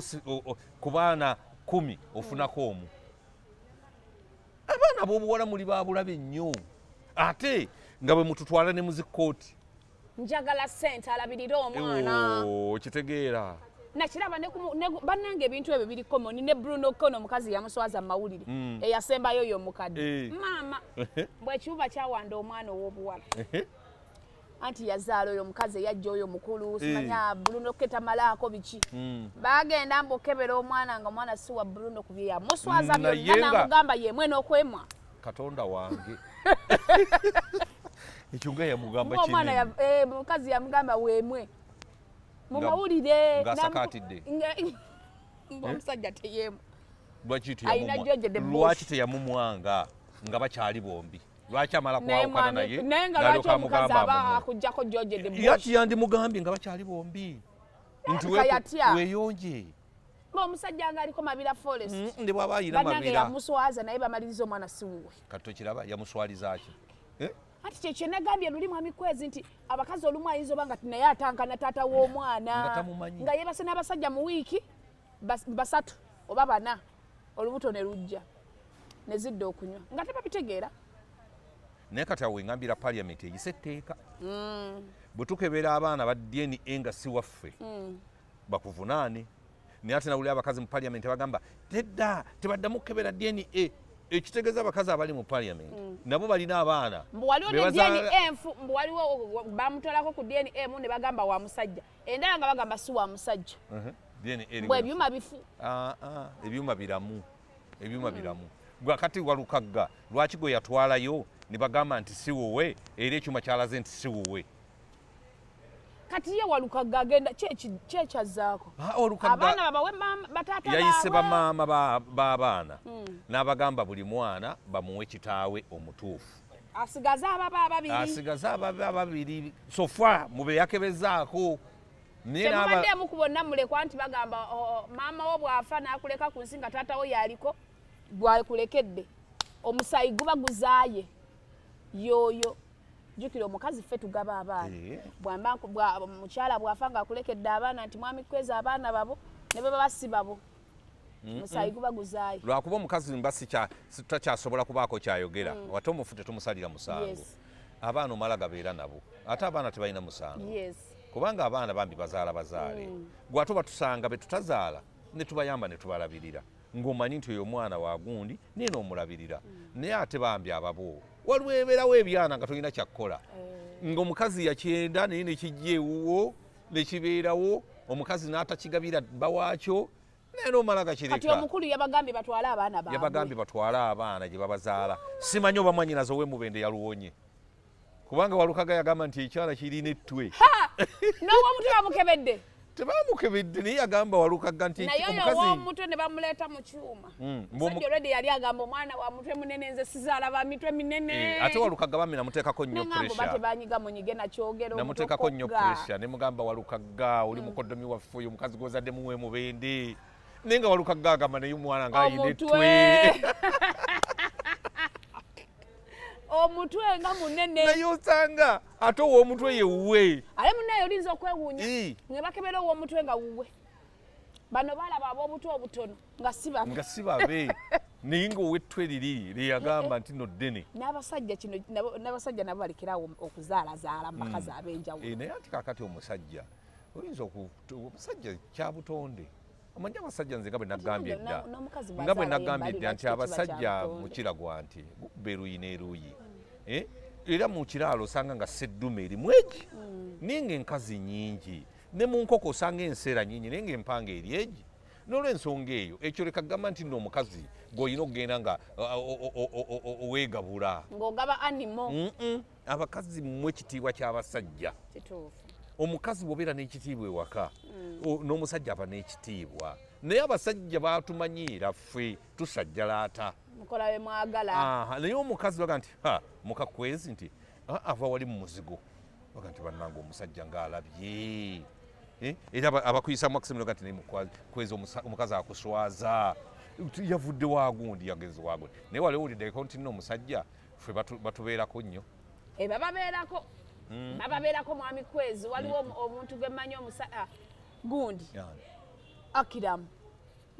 ku baana 10 ofunako omu. Abaana ab'obuwala muli babulabe nnyo, ate nga bwe mututwala ne muzikooti. Njagala ssente alabirire omwana. Oh, kitegeera. Nakiraba bannange, ebintu ebyo biri common. Ne Bruno Kono omukazi yamuswaza mu mawulire eyasembayo oyo omukadde. Maama bwekibuba kyawanda omwana ow'obuwala, anti yazaala oyo omukazi eyajja oyo mukulu, simanya Bruno ke tamalaako biki. Bagenda mbu okebera omwana nga omwana si wa Bruno ku bye yamuswaza Naye byonna namugamba yemwe n'okwemwa. Katonda wange, ekyo nga yamugamba Ng'omwana kinene. Mukazi yamugamba weemwe mu mawulire. Ng'asakaatidde. Ng'omusajja teyeemu. Lwaki Alina George the Bush. Lwaki teyamumwanga nga bakyali bombi? Lwaki amala Naye kwawukana naye naye nga lwaki n'alyoka omukazi amugamba aba amumwe? akugjako George the Bush? Yati yandimugambye nga bakyali bombi nti Yatya. weeyonje. Omusajja nga aliko Mabira Forest. Ne bw'aba ayina Bannange, Mabira. yamuswaza naye bamaliriza omwana si wuwe. Kati tokiraba yamuswaliza ki? Eh? Anti kyekyo nagambye luli, mwami Kwezi, nti abakazi olumu ayinza oba nga naye atankana taata w'omwana. Nga tamumanyi. Nga yeebase n'abasajja mu wiiki basatu oba bana, olubuto ne lujja ne zidda okunywa nga tebabitegeera. Naye kati awo wengambira parliament eyise etteeka, bwe tukebera abaana ba DNA nga si waffe, bakuvunaane. Naye ate nawulira abakazi mu parliament bagamba tedda tebaddamu kukebera DNA, ekitegeeza abakazi abali mu parliament nabo balina abaana mbu waliwo be ne DNA enfu, mbu waliwo bamutwalako ku DNA mu ne bagamba wa musajja, endala nga bagamba si wa musajja. DNA eri Mbu ebyuma bifu. Ah, ah, ebyuma biramu, ebyuma biramu. Gwakati Walukagga lwaki gwe yatwalayo ne bagamba nti si wuwe, era ekyuma kyalaze nti si wuwe? Kati ye Walukagga agenda kyekyazzaako Ah, Walukagga abaana babawe bataata yayise baabwe. Bamaama b'abaana n'abagamba buli mwana bamuwe kitaawe omutuufu. Asigaze ababa ababiri. Asigaze ababa ababiri so far mu be yakebezaako. Naye Temubaddemu ku bonna mulekwa nti bagamba oh, maama wo bw'afa n'akuleka ku nsi nga taata wo yaliko bwakulekedde, omusaayi guba guzaaye yooyo. Jjukira omukazi ffe tugaba abaana. Mukyala bw'afa ng'akulekedde abaana nti mwami Kwezi abaana babo, ne bwe baba si babo, musaayi guba guzaaye. Lwakuba omukazi mba takyasobola kubaako kyayogera, ate omufu tetumusalira musango. Abaana omala gabeera nabo, ate abaana tebalina musango. Kubanga abaana bambi bazaala bazaale, gwe ate obatusanga be tutazaala ne tubayamba ne tubalabirira, ng'omanyi nti oyo omwana wa gundi naye n'omulabirira. Naye ate bambi ababo waliwo ebeerawo ebyana nga tolina kyakkola, ng'omukazi yakyenda naye nekijja ewuwo nekibeerawo, omukazi n'atakigabira bba waakyo, naye n'omala Kati gakireka. Omukulu yabagambye batwale abaana baabwe. Yabagambye batwale abaana gye babazaala. Simanyi oba mwanyinaze ow'emubende yaluwonye, kubanga Walukaga yagamba nti ekyana kirina ettwe. N'owomutwe bamukebedde? Tebamukebedde, naye yagamba Walukaga nti Naye oyo omukazi ow'omutwe ne bamuleeta mu kyuma. Musajja already yali agamba omwana wa mutwe munene, nze sizaala ba mitwe minene. Ate Walukagga bambi namuteekako nnyo Neŋŋamba oba pressure. tebanyiga munyige nakyogera. Namuteekako nnyo Omutwe pressure ne mugamba, Walukagga, oli mukoddomi waffe, oyo omukazi gw'ozaddemu w'emubende, naye nga Walukagga agamba naye omwana ng'ayina Omutwe ettwe. Omutwe nga munene. Naye osanga ate ow'omutwe ye wuwe. Ate munnaye olinza okwewuunya ne bakebera ow'omutwe nga wuwe. Bano balaba ab'obutwe obutono nga si babe. Nga si babe. Naye ng'owettwe liri lyeyagamba nti no ddene. N'abasajja kino n'abasajja nabo balekerawo okuzaalazaala mu bakazi ab'enjawulo. Naye ati kaakati omusajja oyinza omusajja kyabutonde. Omanyi abasajja nze nga bwe nagambye dda nga bwe nagambye dda nti abasajja mukiragwa nti gukuba eruuyi n'eruuyi. Era mu kiraalo osanga nga sseddume erimu egi naye ng'enkazi nnyingi, ne mu nkoko osanga enseera nnyingi naye ng'empanga eri egi. N'olw'ensonga eyo ekyo leka kugamba nti nno omukazi gw'olina okugenda nga weegabula ng'ogaba animo. Abakazi mmwe ekitiibwa ky'abasajja. Kituufu. Omukazi bw'obeera n'ekitiibwa ewaka n'omusajja aba n'ekitiibwa, naye abasajja baatumanyiira ffe tusajjalaata mukola bye mwagala. Naye omukazi baga nti muka Kwezi nti ava wali mu muzigo, baga nti bannange omusajja ng'alabye. Era abakuyisa mu Maximum nti naye Kwezi omukazi akuswaza, yavudde wagundi yageze wagundi. Naye wali owuliddeko nti nno omusajja ffe batubeerako nnyo. Bababeerako. Bababeerako mwami Kwezi. Waliwo omuntu gwe mmanyi gundi Akiramu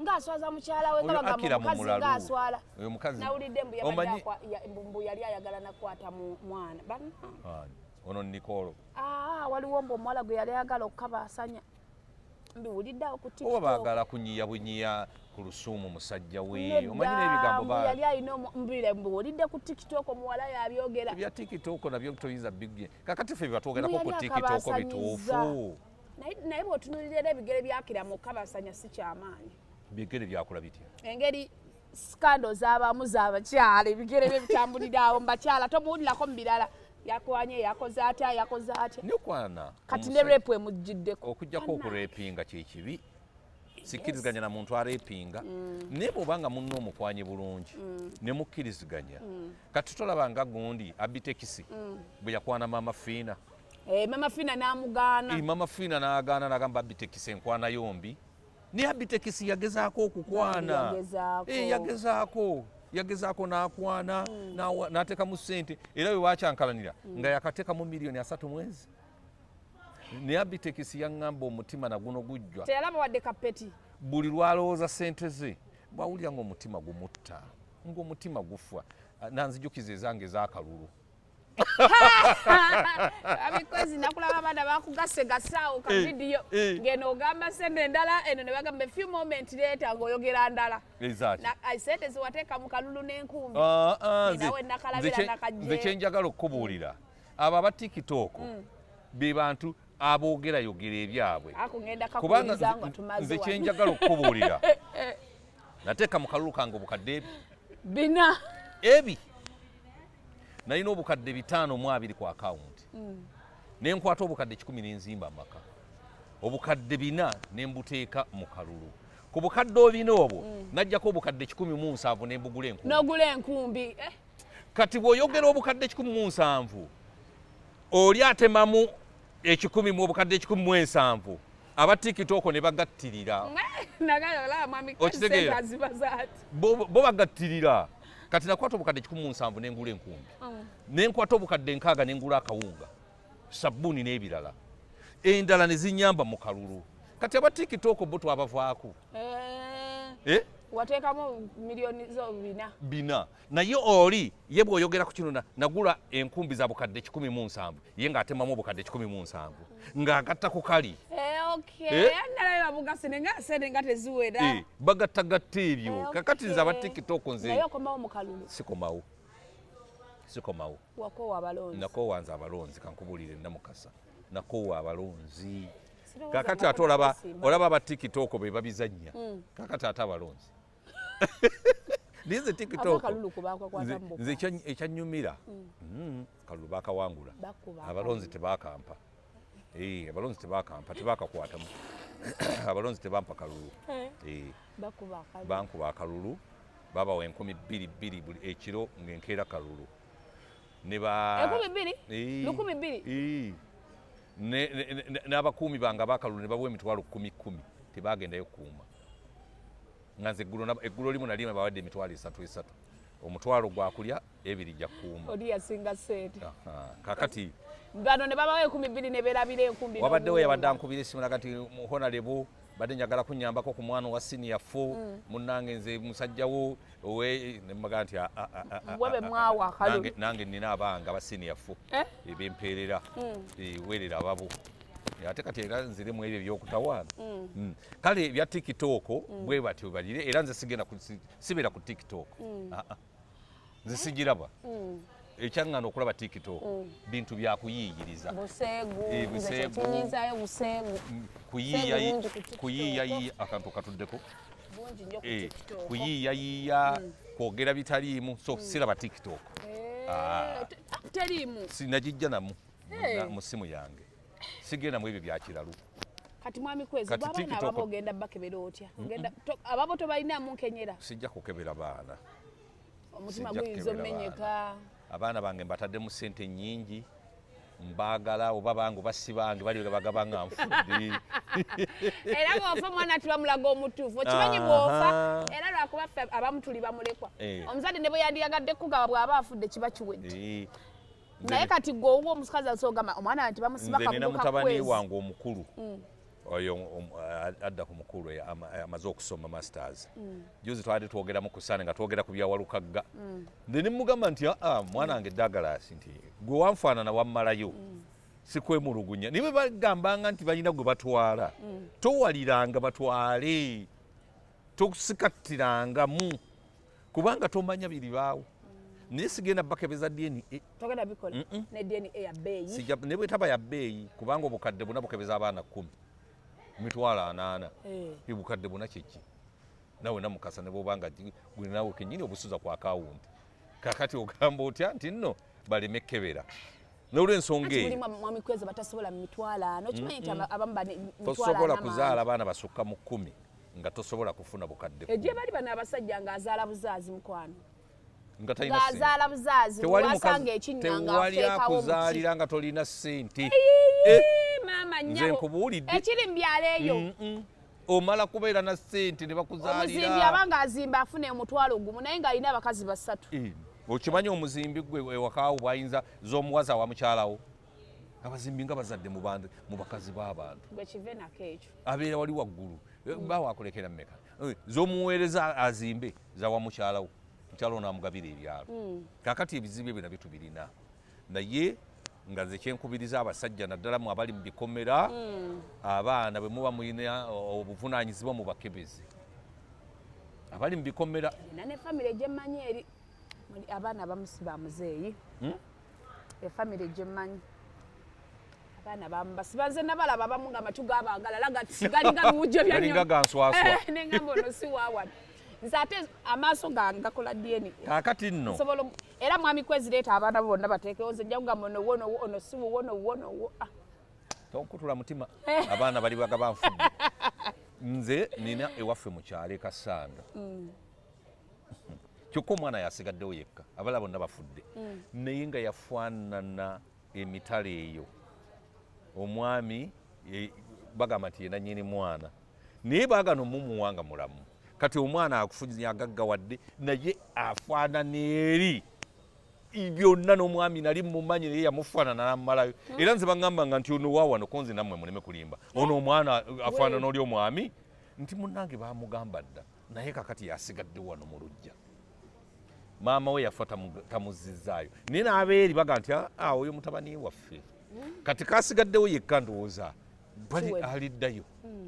ng'aswaza mukyala we, nga bagamba omukazi ng'aswala. Nawulidde mbu yali ayagala nakwata mwana. Ono Nicolo. Waliwo mbu omuwala gwe yali ayagala okukabaasanya. Mbiwulidde awo ku TikTok. Oba baagala kunyiya bunyiya ku lusuumu musajja we. Omanyi n'ebigambo yali alina mbiwulidde ku TikTok omuwala yabyogera. Ebya TikTok nabyo toyinza bigye. Kakati ffe batwogerako ku TikTok bituufu. Naye bw'otunuulira era ebigere byakiramu okukabaasanya si kyamaanyi. Bigere byakula bitya? Engeri scandal z'abamu z'abakyala, ebigere bye bitambulira awo mu bakyala, tomuwulirako mu birala. Yakwanye, yakoze atya, yakoze atya. Nokwana. Kati ne rape emujjiddeko. Okujjako okurepinga kye kibi. Sikkiriziganya na muntu arepinga. Naye bw'obanga munno omukwanye bulungi, ne mukkiriziganya. Kati tolaba nga gundi Abitekisi bwe yakwana Mama Fiina. Mama Fiina n'amugaana. Mama Fiina n'agaana n'agamba Abitekisi enkwana yombi. Naye Abitekisi yagezaako okukwana. Yagezaako. Yagezaako n'akwana, n'ateekamu ssente, era bwe baakyankalanira nga yakateekamu 30 million. Naye Abitekisi yaŋŋamba omutima naguno gujjwa. Teyalaba wadde kapeti. Buli lw'alowooza ssente ze, bw'awulira ng'omutima gumutta, ng'omutima gufa. Nanzijukiza ezange ez'akalulu. Abikwezi nakulaba abaana bakugasegasaawo ka vidiyo ng'eno ogamba ssente endala eno ne bagamba a few moment later ng'oyogera ndala. Ssente ziwateeka mu kalulu n'enkumbi. Nawe nakalabira nakajje. Nze kye njagala okukubuulira, abo aba TikTok be bantu aboogerayogera ebyabwe. Kubanga nze kye njagala okukubuulira, nateeka mu kalulu kange obukadde 4. Ebi nalina obukadde 520 ku akawunti. Ne nkwata obukadde 100 ne nzimba amaka. Obukadde 4 ne mbuteeka mu kalulu. Ku bukadde obina obwo najjako obukadde 170 ne mbugula enkumbi. N'ogula enkumbi. Kati bw'oyogera obukadde 170 oli atemamu 100 mu obukadde 170 aba TikTok ne bagattirira. Okitegeera? Bo bagattirira. Kati nakwata obukadde 170 ne ngula enkumbi. Ne nkwata obukadde 60 ne ngula akawunga, sabbuuni n'ebirala. Endala ne zinnyamba mu kalulu. Kati aba TikTok bo twabavaako. Wateekamu miliyoni zo 4. 4. Naye oli ye bw'oyogera ku kino nagula enkumbi za bukadde 170 ye ng'atemamu obukadde 170 ng'agatta ku kali. Bagattagatta ebyo. Kakati nze aba TikTok nze. Naye okomawo mu kalulu. Sikomawo. Sikomawo. Wakoowa abalonzi. Nakoowa nze abalonzi, kankubuulire Namukasa. Nakoowa abalonzi. Kakati ate olaba aba TikTok be babizannya. Kakati ate abalonzi. Nze TikTok nze ekyannyumira kalulu bakawangula. Abalonzi tebakampa. Abalonzi tebakampa, tebakakwatamu. Abalonzi tebampa kalulu. Bankuba akalulu, babawa 2,000 buli ekiro ng'enkeera kalulu. Ne ba 2,000? 2,000? N'abakuumi bange abakalulu ne bawa emitwalo 10,000 tebagendayo kukuuma. Nga nze eggulo limu nali bawadde emitwalo 3,300. Omutwalo gwa kulya Ebiri gya kuuma. Oli yasinga sente. Kakati bano ne babawa 20,000 ne beerabira enkumbi. Wabaddewo yabadde ankubira esimu naga nti, "Honorable, badde njagala kunyambako ku mwana wa senior four. Munnange, nze musajjawo owe." Nembaga nti, "Ah, ah, ah, ah, Mmwe be ah, mwawa akalulu. Nange nina abange aba senior four Eh? ebempeerera. Weerera ababo." Ate kati era nziremu ebyo ebyokutawaana. Kale ebya TikTok bwe batyo balire, era nze sigenda sibeera ku TikTok. Ah, ah. Nze sigiraba. Ekyaŋŋana okulaba TikTok bintu byakuyiiyiriza. Buseegu. Eh, Nze buseegu. kyekinyiizaayo buseegu. Kuyiiya. Buseegu bungi ku TikTok. Kuyiiyayiiya akantu katuddeko. Bungi nnyo ku TikTok. Kuyiiyayiiya, kwogera bitaliimu, so siraba TikTok. Ah. Teriimu. Sinagijja namu Eh. mu simu yange, sigenda mu ebyo byakiralu. Kati mwami Kwezi, Kati bw'abaana ababo ogenda bakebera otya? Ababo tobalinamu nkenyera? Sijja kukebera baana. Omutima Sijja guyinza kukebera. omenyeka. Abaana bange mbataddemu sente nnyingi, mbaagala, oba bange oba si bange, bali bagaba nga nfudde. Era ng'ofa omwana tibamulaga omutuufu, okimanyi bw'ofa, era lwakuba ffe abamu tuli bamulekwa. Omuzadde ne bwe yandiyagadde kugaba, bw'aba afudde kiba kiwedde. Naye kati gwe owuwo omukazi asoogamba omwana nti bamusiba Nze nina kabugo mutabani kakwezi. wange omukulu oyo, adda ku mukulu oyo, amaze okusoma masters. Juzi twali twogeramu ku Sande nga twogera ku byawalukagga, nze ne mugamba nti, aa, mwana wange Douglas, nti gwe wanfaanana wammalayo, sikwemulugunya, naye bwe bagambanga nti balina gwe batwala, towaliranga batwale, tosikattirangamu, kubanga tomanya biribaawo. Naye sigenda bakebeza DNA. Togenda bikola ne DNA ya bbeeyi. Sijja, ne bwetaba ya bbeeyi, kubanga obukadde buna bukebeza abaana 10, 400,000. Obukadde buna kyeki? Nawe namukasa, ne bwobanga gwe nawe kenyini obusuza ku akawunti, kakati ogamba otya nti nno baleme kebera n'olwensonga Anti eyo? Mulimu mwami Kwezi batasobola mu 40,000. Okimanyi nti abamu bane mitwalo Tosobola ana kuzaala mangi. abaana basukka mu 10 nga tosobola kufuna bukadde Ejje 10. bali bano abasajja ng'azaala buzaazi, mukwano. Nga talina ssente. Ng'azaala buzaazi. Tewali wasanga mukazi ekinnya nga tewali afeekawo omuti. akuzaalira nga tolina ssente. Maama Nze nnyabo. nkubuulidde. Ekiri mu byalo eyo. Omala kubeera na ssente ne Omuzimbi bakuzaalira. aba ng'azimba afuna 10,000, naye ng'alina abakazi basatu. Okimanyi omuzimbi gwe ewakaawo bwayinza z'omuwaza wa mukyalawo? Abazimbi nga bazadde mu bantu, mu bakazi b'abantu. Gwe kive nako ekyo. Abeera wali waggulu. Bawa akulekera mmeka? Z'omuweereza azimbe zawa mukyalawo, mukyala ono amugabira ebyalo. Kakati ebizibu ebyo nabyo tubirina, naye nga nze kyenkubiriza abasajja, naddala mu abali mu bikomera, abaana bwe muba mulina obuvunaanyizibwa mubakebeze abali mu bikomera. Nina ne famire gyemmanyi eri abaana abamu si ba muzeeyi. Efamire gyemmanyi abaana bamu basiba, nze nabalaba abamu nga amatu gabagalala gati galinga biwujjo. Galinga ganswaswa. Nengamba ono si waawano. Nze ate amaaso gange gakola DNA. Kaakati nno Nsobola era mwami Kwezi, leeta abaana bo bonna bateekewo, nze nja kugamba ono wo, ono wo, ono si wuwo, ono wo, ono wo. Ah, Tonkutula mutima, abaana bali bagaba nfudde. Nze nina ewaffe mu kyalo e Kasanga, kyokka omwana yasigaddewo yekka, abalala bonna bafudde, naye nga yafaanana emitala eyo. Omwami bagamba nti yena nyini mwana, naye baagana omumuwa nga mulamu. Kati omwana akufunye agaggawadde, naye afaanana eri byonna n'omwami nali mumanyi, naye yamufaanana namumalayo. Era nze baŋŋambanga nti ono waawano konze, nammwe muleme kulimba, ono omwana afaanana oli omwami, nti munnange bamugamba dda, naye kakati yasigadde wano mu luggya. Maama we yafa tamuzzizaayo, naye n'abeeri baga nti, "Ah, oyo mutabani waffe." Kati kasigaddewo yekka, ndowooza bali Kiwedde. aliddayo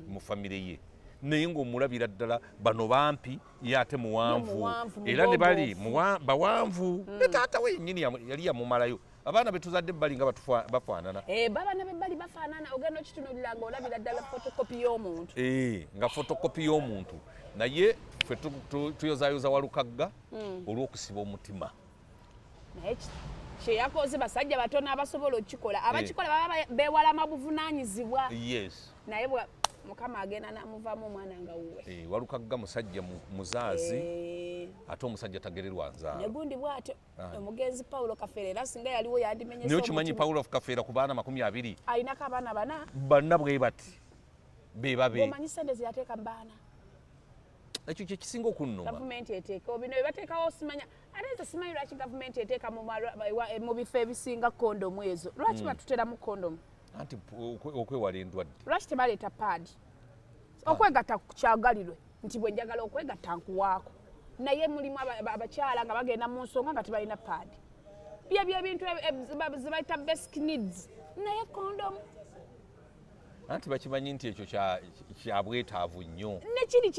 mu famire ye, naye ng'omulabira ddala bano bampi, ye ate muwanvu. Muwanvu, Era ne bali mugogoofu. bawanvu, ne taata we yennyini yali yamumalayo. Abaana betuzadde bali nga bafaanana. Eh, babaana bebbali bafaanana, ogenda okitunuulira nga olabira ddala photocopy y'omuntu. Eh, nga photocopy y'omuntu. Naye ffe tuyozayoza Walukagga olw'okusiba omutima. Naye kyeyakoze basajja batono abasobola okukikola. Abakikola baba beewalama buvunaanyizibwa. Naye Mukama agenda n'amuvaamu omwana nga wuwe. Eh, Walukagga musajja muzaazi. Ate omusajja tagererwa nzaalo. Negundi bw'atyo omugenzi Paulo Kafeera, era singa yaliwo yandimenyesa Naye okimanyi omutima. Paulo Kafeera ku baana 20 Alinako abaana bana. Banna bwe bati be babe. Omanyi sente zeyateeka mu baana? Ekyo kye kisinga okunnuma. Gavumenti eteekewo bino byebateekawo, simanya ate nze simanyi lwaki gavumenti eteeka mu bifo ebisinga kondomu ezo. Lwaki batuteramu kondomu? Anti okwewala endwadde. Lwaki tebaleeta paadi? Okwegatta kyagalirwe nti bwe njagala okwegatta nkuwaako, naye mulimu abakyala nga bagenda mu nsonga nga tebalina paadi. Byebyo ebintu zebayita basic needs, naye kondomu. Anti bakimanyi nti ekyo kya bwetaavu nnyo. Nekiri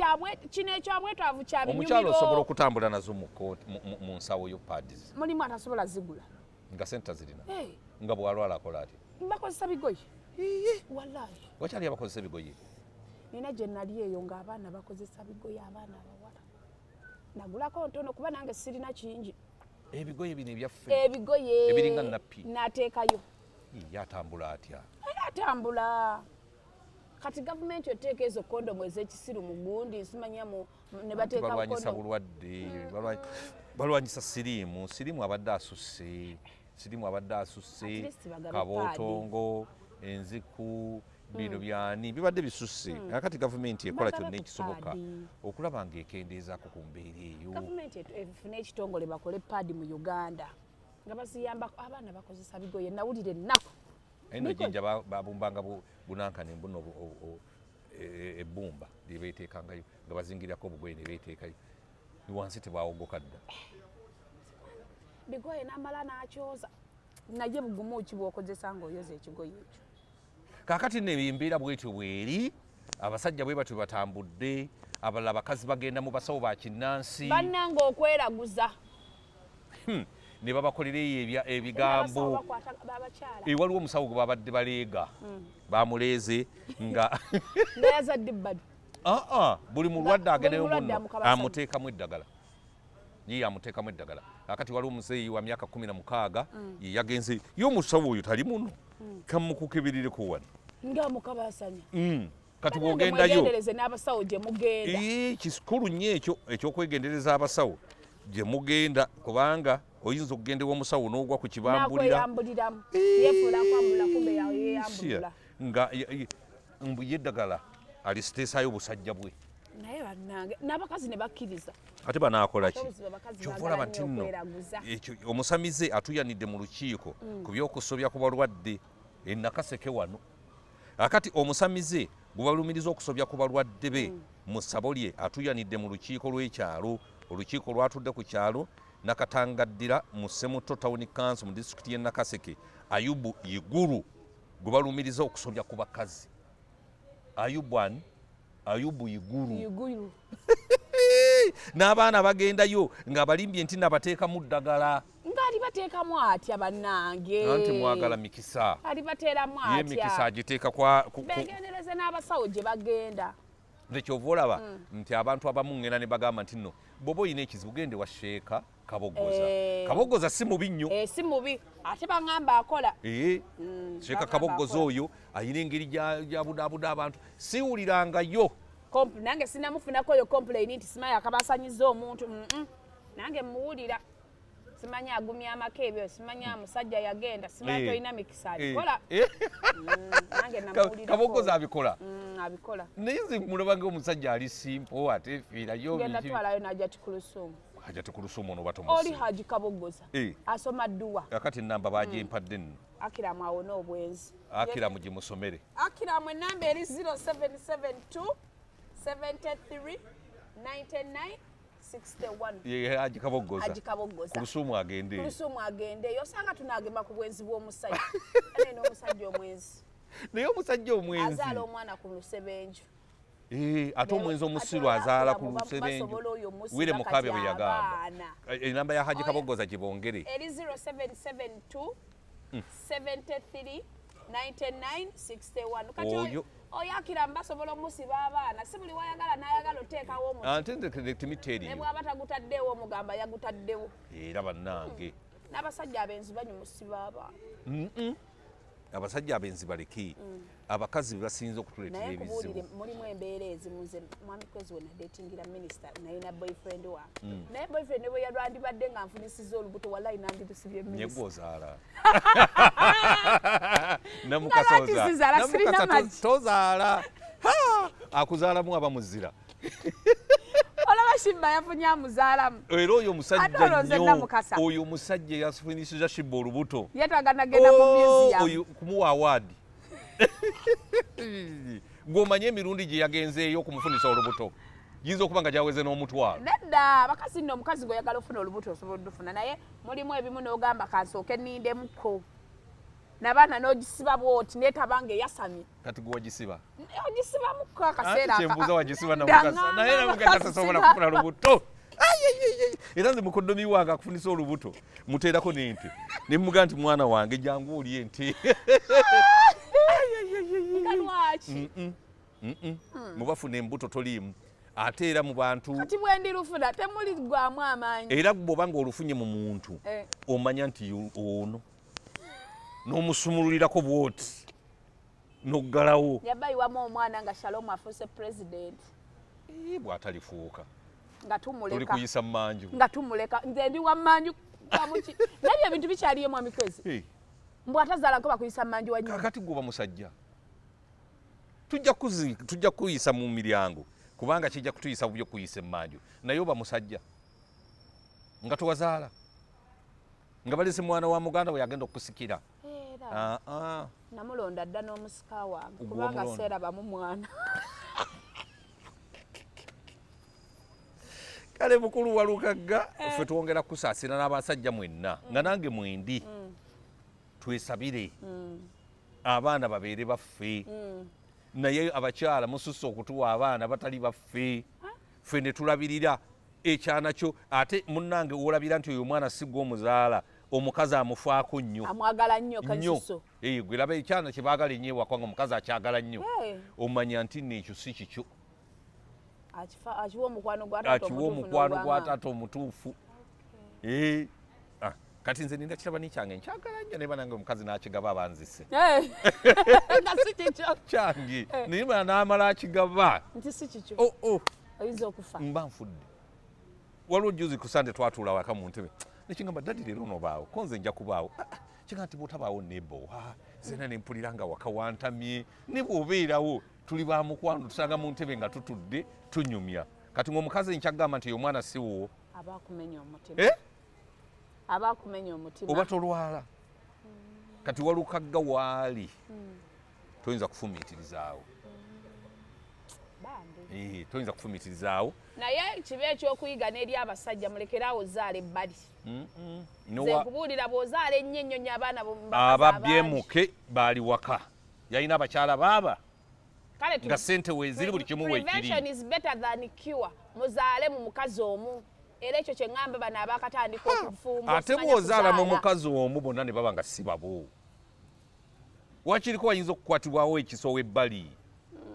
kino ekyabwetaavu kya Omukyalo osobola okutambula nazo mu nsawo yo pads. Mulimu atasobola zigula. Nga sente zirina. Nga bw'alwala akola ati? Bakozesa bigoye. Wallahi. Wakyali abakozesa ebigoye? Nina gye nali eyo ng'abaana bakozesa bigoye, abaana abawala. Nagulako ntono kuba nange sirina kingi. Ebigoye bino ebyaffe. Ebigoye. Ebiringa nappi. Nateekayo. Ye atambula atya? Atambula. Kati gavumenti oteeka ezo kondomu ez'ekisiru mu gundi, simanya mu ne bateeka balwanyisa bulwadde, balwanyisa siriimu. Siriimu abadde asusse. Siriimu abadde asusse. Kabootongo, enziku, bino byani bibadde bisusse. Kakati gavumenti ekola kyonna ekisoboka okulaba ng'ekendeezaako ku mbeera eyo. Gavumenti efune ekitongole bakole paadi mu Uganda nga baziyambako abaana bakozesa bigoye. Nawulira ennaku. Eno Jinja babumbanga bunankani mbuno ebbumba lye beeteekangayo nga bazingirako obugoye ne beeteekayo wansi tebwawogoka dda. Bigoye n'amala n'akyoza, naye bugumu ki bw'okozesa ng'oyoza ekigoye ekyo? Kaakati nno embeera bwetyo bweri, abasajja bwe batyo batambudde, abalala abakazi bagenda mu basawo ba kinnansi. Bannange okweraguza. Ne babakolera eyo ebigambo. Waliwo omusawo gwe babadde baleega, bamuleeze nga yazadde ebbali. Buli mulwadde agendayo muno amuteekamu eddagala. Ye amuteekamu eddagala. Akati waliwo omuzeeyi wa myaka 16 ye yagenze ye omusawo oyo tali muno, kamukukeberereko wano. Nga mukabasanya. Kati bw'ogendayo n'abasawo gye mugenda. Kikulu nnyo ekyo eky'okwegendereza abasawo gye mugenda, kubanga oyinza okugenda ew'omusawo n'ogwa ku kibambulira. Nga mbu ye eddagala alisiteesaayo obusajja bwe. Naye bannange n'abakazi ne bakkiriza. Ate banaakola ki? Kyova olaba nti nno ekyo omusamize atuyanidde mu lukiiko ku by'okusobya ku balwadde e Nakaseke wano. Akati omusamize gwe balumiriza okusobya ku balwadde be mu ssabo lye atuyanidde mu lukiiko lw'ekyalo. Olukiiko lwatudde ku kyalo Nakatangaddira mu Ssemuto Town Council mu disitulikiti y'e Nakaseke. Ayubu Iguru gwe balumiriza okusobya ku bakazi. Ayubu ani? Ayubu Iguru. N'abaana bagendayo ng'abalimbye nti nabateekamu ddagala. Ng'alibateekamu atya bannange? Anti mwagala mikisa. Alibateeramu atya? Ye mikisa agiteeka kwa beegendereze n'abasawo gye bagenda. Nze kyova olaba nti abantu abamu ngenda ne bagamba nti nno bw'oba olina ekizibu gende wa Sheeka Kaboggoza. Kaboggoza si mubi nnyo. Si mubi, ate baŋŋamba akola. Sheeka Kaboggoza oyo alina engeri gy'abudaabuda abantu. Siwulirangayo. Nange sinamufunako oyo complain nti simanyi akabasanyiza omuntu. Nange muwulira. Simanyi agumya amaka ebyo, simanyi omusajja yagenda, simanyi tolina mikisa abikola. Nange namuwulirako. Kaboggoza abikola. Abikola. Naye nze mulaba ng'omusajja ali simple ate fiirayo. Ngenda twalayo n'Hajati Kulusumu. Hajati Kulusumu ono batomusi. Oli Haji Kaboggoza. Asoma dduwa. Akati ennamba bagyempadde nno. Akiramu awone obwenzi. Akiramu gimusomere. Akiramu ennamba eri 0772 73 99 61. Haji Kaboggoza. Haji Kaboggoza. Kulusumu agende. Kulusumu agende. Osanga tunaagema ku bwenzi bw'omusajja. Naye n'omusajja omwenzi. Naye omusajja omwenzi. Azaala omwana ku lusebenju. Ate omwenzi omusiru azaala ku lusebenju. Wire Mukabya bwe yagamba. Enamba ya Haji Kaboggoza gibongere. Eri 0772 73 99 61. Kati oyo akira mbasobola omusiba abaana, si buli wayagala n'ayagala oteekawo omuti. Ate nze timiteeriyo. Ne bw'aba tagutaddewo omugamba yagutaddewo. Era bannange. N'abasajja abenzi banyumusiba abaana. Abasajja abenzi baleke. Abakazi be basinze okutuleetera ebizibu. Naye mulimu embeera ezimu nze mwami Kwezi we nadeetingira minisita nalina boyfriend wange. Naye boyfriend ne bwe yalwandibadde nga nfunisiza olubuto wallahi nandirusibye minisita. Nye gw'ozaala. Nga lwaki sizaala? Sirina magi. Tozaala. Akuzaalamu aba muzira. Shiba yafunye amuzaalamu. Era oyo omusajja nnyo, oyo omusajja yafunisiza Shiba olubuto. Yetaaga nagenda mu museum. Oyo kumuwa award. Gw'omanyi emirundi gye yagenzeeyo okumufunisa olubuto giyinza okuba nga gyaweze n'omutwalo. Nedda, abakazi nno omukazi gw'oyagala ofuna olubuto osobola olufuna, naye mulimu ebimu n'ogamba kansooke nnindemuko. Nabaana n'ogisiba bw'oti neetaba ng'eyasamye. Kati gwe wagisiba? Ogisibamuko akaseera. Kyembuuza wagisiba namukasa naye namukasa tasobola kufuna lubuto. Era nze mukoddomi wange akufunisa olubuto muteerako n'ente ne mmugaa nti mwana wange jangu oli ente. Nga lwaki? Mubafuna embuto toliimu ate era mu bantu. Kati bwe ndirufuna temuliggwamu amaanyi. Era bw'oba ng'olufunye mu muntu omanya nti ono n'omusumululirako bw'oti n'oggalawo. Yabayiwamu omwana nga Shalom afuuse president. Bw'atalifuuka. Nga tumuleka. Tuli kuyisa mmanju. Nga tumuleka. Nze ndi wa mmanju. Nabyo ebintu bikyaliyo mwami Kwezi. Mbu atazaala nko bakuyisa mmanju wa nnyuma. Kakati gwoba musajja. Tujja kuyisa mu miryango kubanga kijja kutuyisa bubi okuyisa emmanju. Naye oba musajja nga towazaala nga balese mwana wa muganda we yagenda okusikira. Namulonda dda n'omusika wange kubanga seerabamu mwana. Kale mukulu Walukagga ffe twongera kusaasira n'abasajja mwenna nga nange mwendi twesabire abaana babeere baffe. Naye abakyala mususse okutuwa abaana batali baffe, ffe ne tulabirira ekyana kyo. Ate munnange olabira nti oyo omwana si gw'omuzaala, omukazi amufaako nnyo, amwagala nnyo kansuso. Gwe laba ekyana kye baagala ennyo ewaka nga omukazi akyagala nnyo, omanya nti nno ekyo si kikyo. Akiwa omukwano gwa taata Akiwa omukwano gwa taata omutuufu. Kati nze ninda kiraba kyange nkyagala nnyo, naye banange omukazi n'akigaba abanzise. Nga si kikyo. Kyange. Naye bana n'amala akigaba. Nti si kikyo. Oyinza okufa. Mba nfudde. Waliwo juzi ku Sande twatuula waka mu ntebe. Nekingamba daddy leero onoobaawo, ko nze nja kubaawo. Kigamba nti bw'otabaawo neeboowa. Nze ne mpulira nga waka wantamye. Ne bw'obeerawo tuli ba mukwano, tusanga mu ntebe nga tutudde tunyumya. Kati ng'omukazi nkyagamba nti omwana si wuwo. Aba akumenya omutima. Aba akumenya omutima. Oba tolwala. Kati Walukagga waali. Toyinza kufumiitirizaawo. Toyinza kufumiitirizaawo. Naye kibe ekyokuyiga n'eri abasajja, mulekeraawo ozaala ebbali. Nze nkubuulira bw'ozaala ennyo ennyo nnyo abaana Ababyemuke baali waka. Yalina abakyala baaba. Nga ssente weeziri buli kimu weekiri. Prevention is better than cure. Muzaale mu mukazi omu. Era ekyo kye ŋŋamba bano abaakatandika okufumba. Ate bw'ozaala mu mukazi omu bonna ne baba nga si babo. Wakiriko wayinza okukwatibwawo ekiso w'ebbali.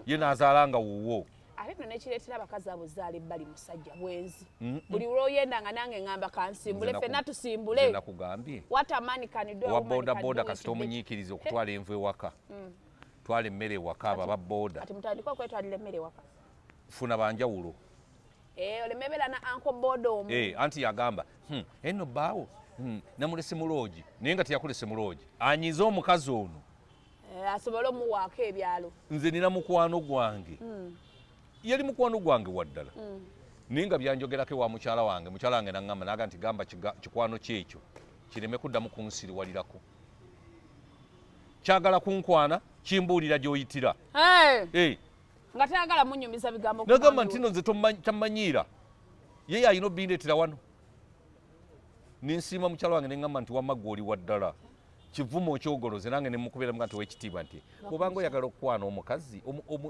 Ye n'azaala nga wuwo. Ate nno nekireetera abakazi abo zaala ebbali musajja bwenzi. Buli lw'oyenda nga nange ŋŋamba kansimbule, ffenna tusimbule. Nze nakugambye. What a man can do, a Owa woman boda can boda do it kasita better. omunyiikiriza okutwala envu ewaka. Twala emmere ewaka abo aba boda. Kati mutandike okwetwalira emmere ewaka. Funa banjawulo. Oleme beera na uncle boda omu. Anti yagamba, eno bbaawo, namulese mu loogi, naye nga teyakulese mu loogi. Anyize omukazi ono. Asobole omuwaako ebyalo. Nze nina mukwano gwange. Yali mukwano gwange waddala. Naye nga byanjogerako ewa mukyala wange, mukyala wange n'aŋŋamba, n'agamba nti gamba kikwano kyekyo kireme kuddamu kunsiriwalirako. Kyagala kunkwana, kimbuulira gy'oyitira. Nga tayagala munyumiza bigambo ku Nagamba mwami nti we. nno nze tammanyiira. Ye yalina obindeetera wano. Ne nsiima mukyala wange ne ŋŋamba nti wamma ggwe oli wa ddala. Kivumo okyogoloze nange ne mukubeera nga nti ow'ekitiibwa nti bw'obanga oyagala okukwana omukazi,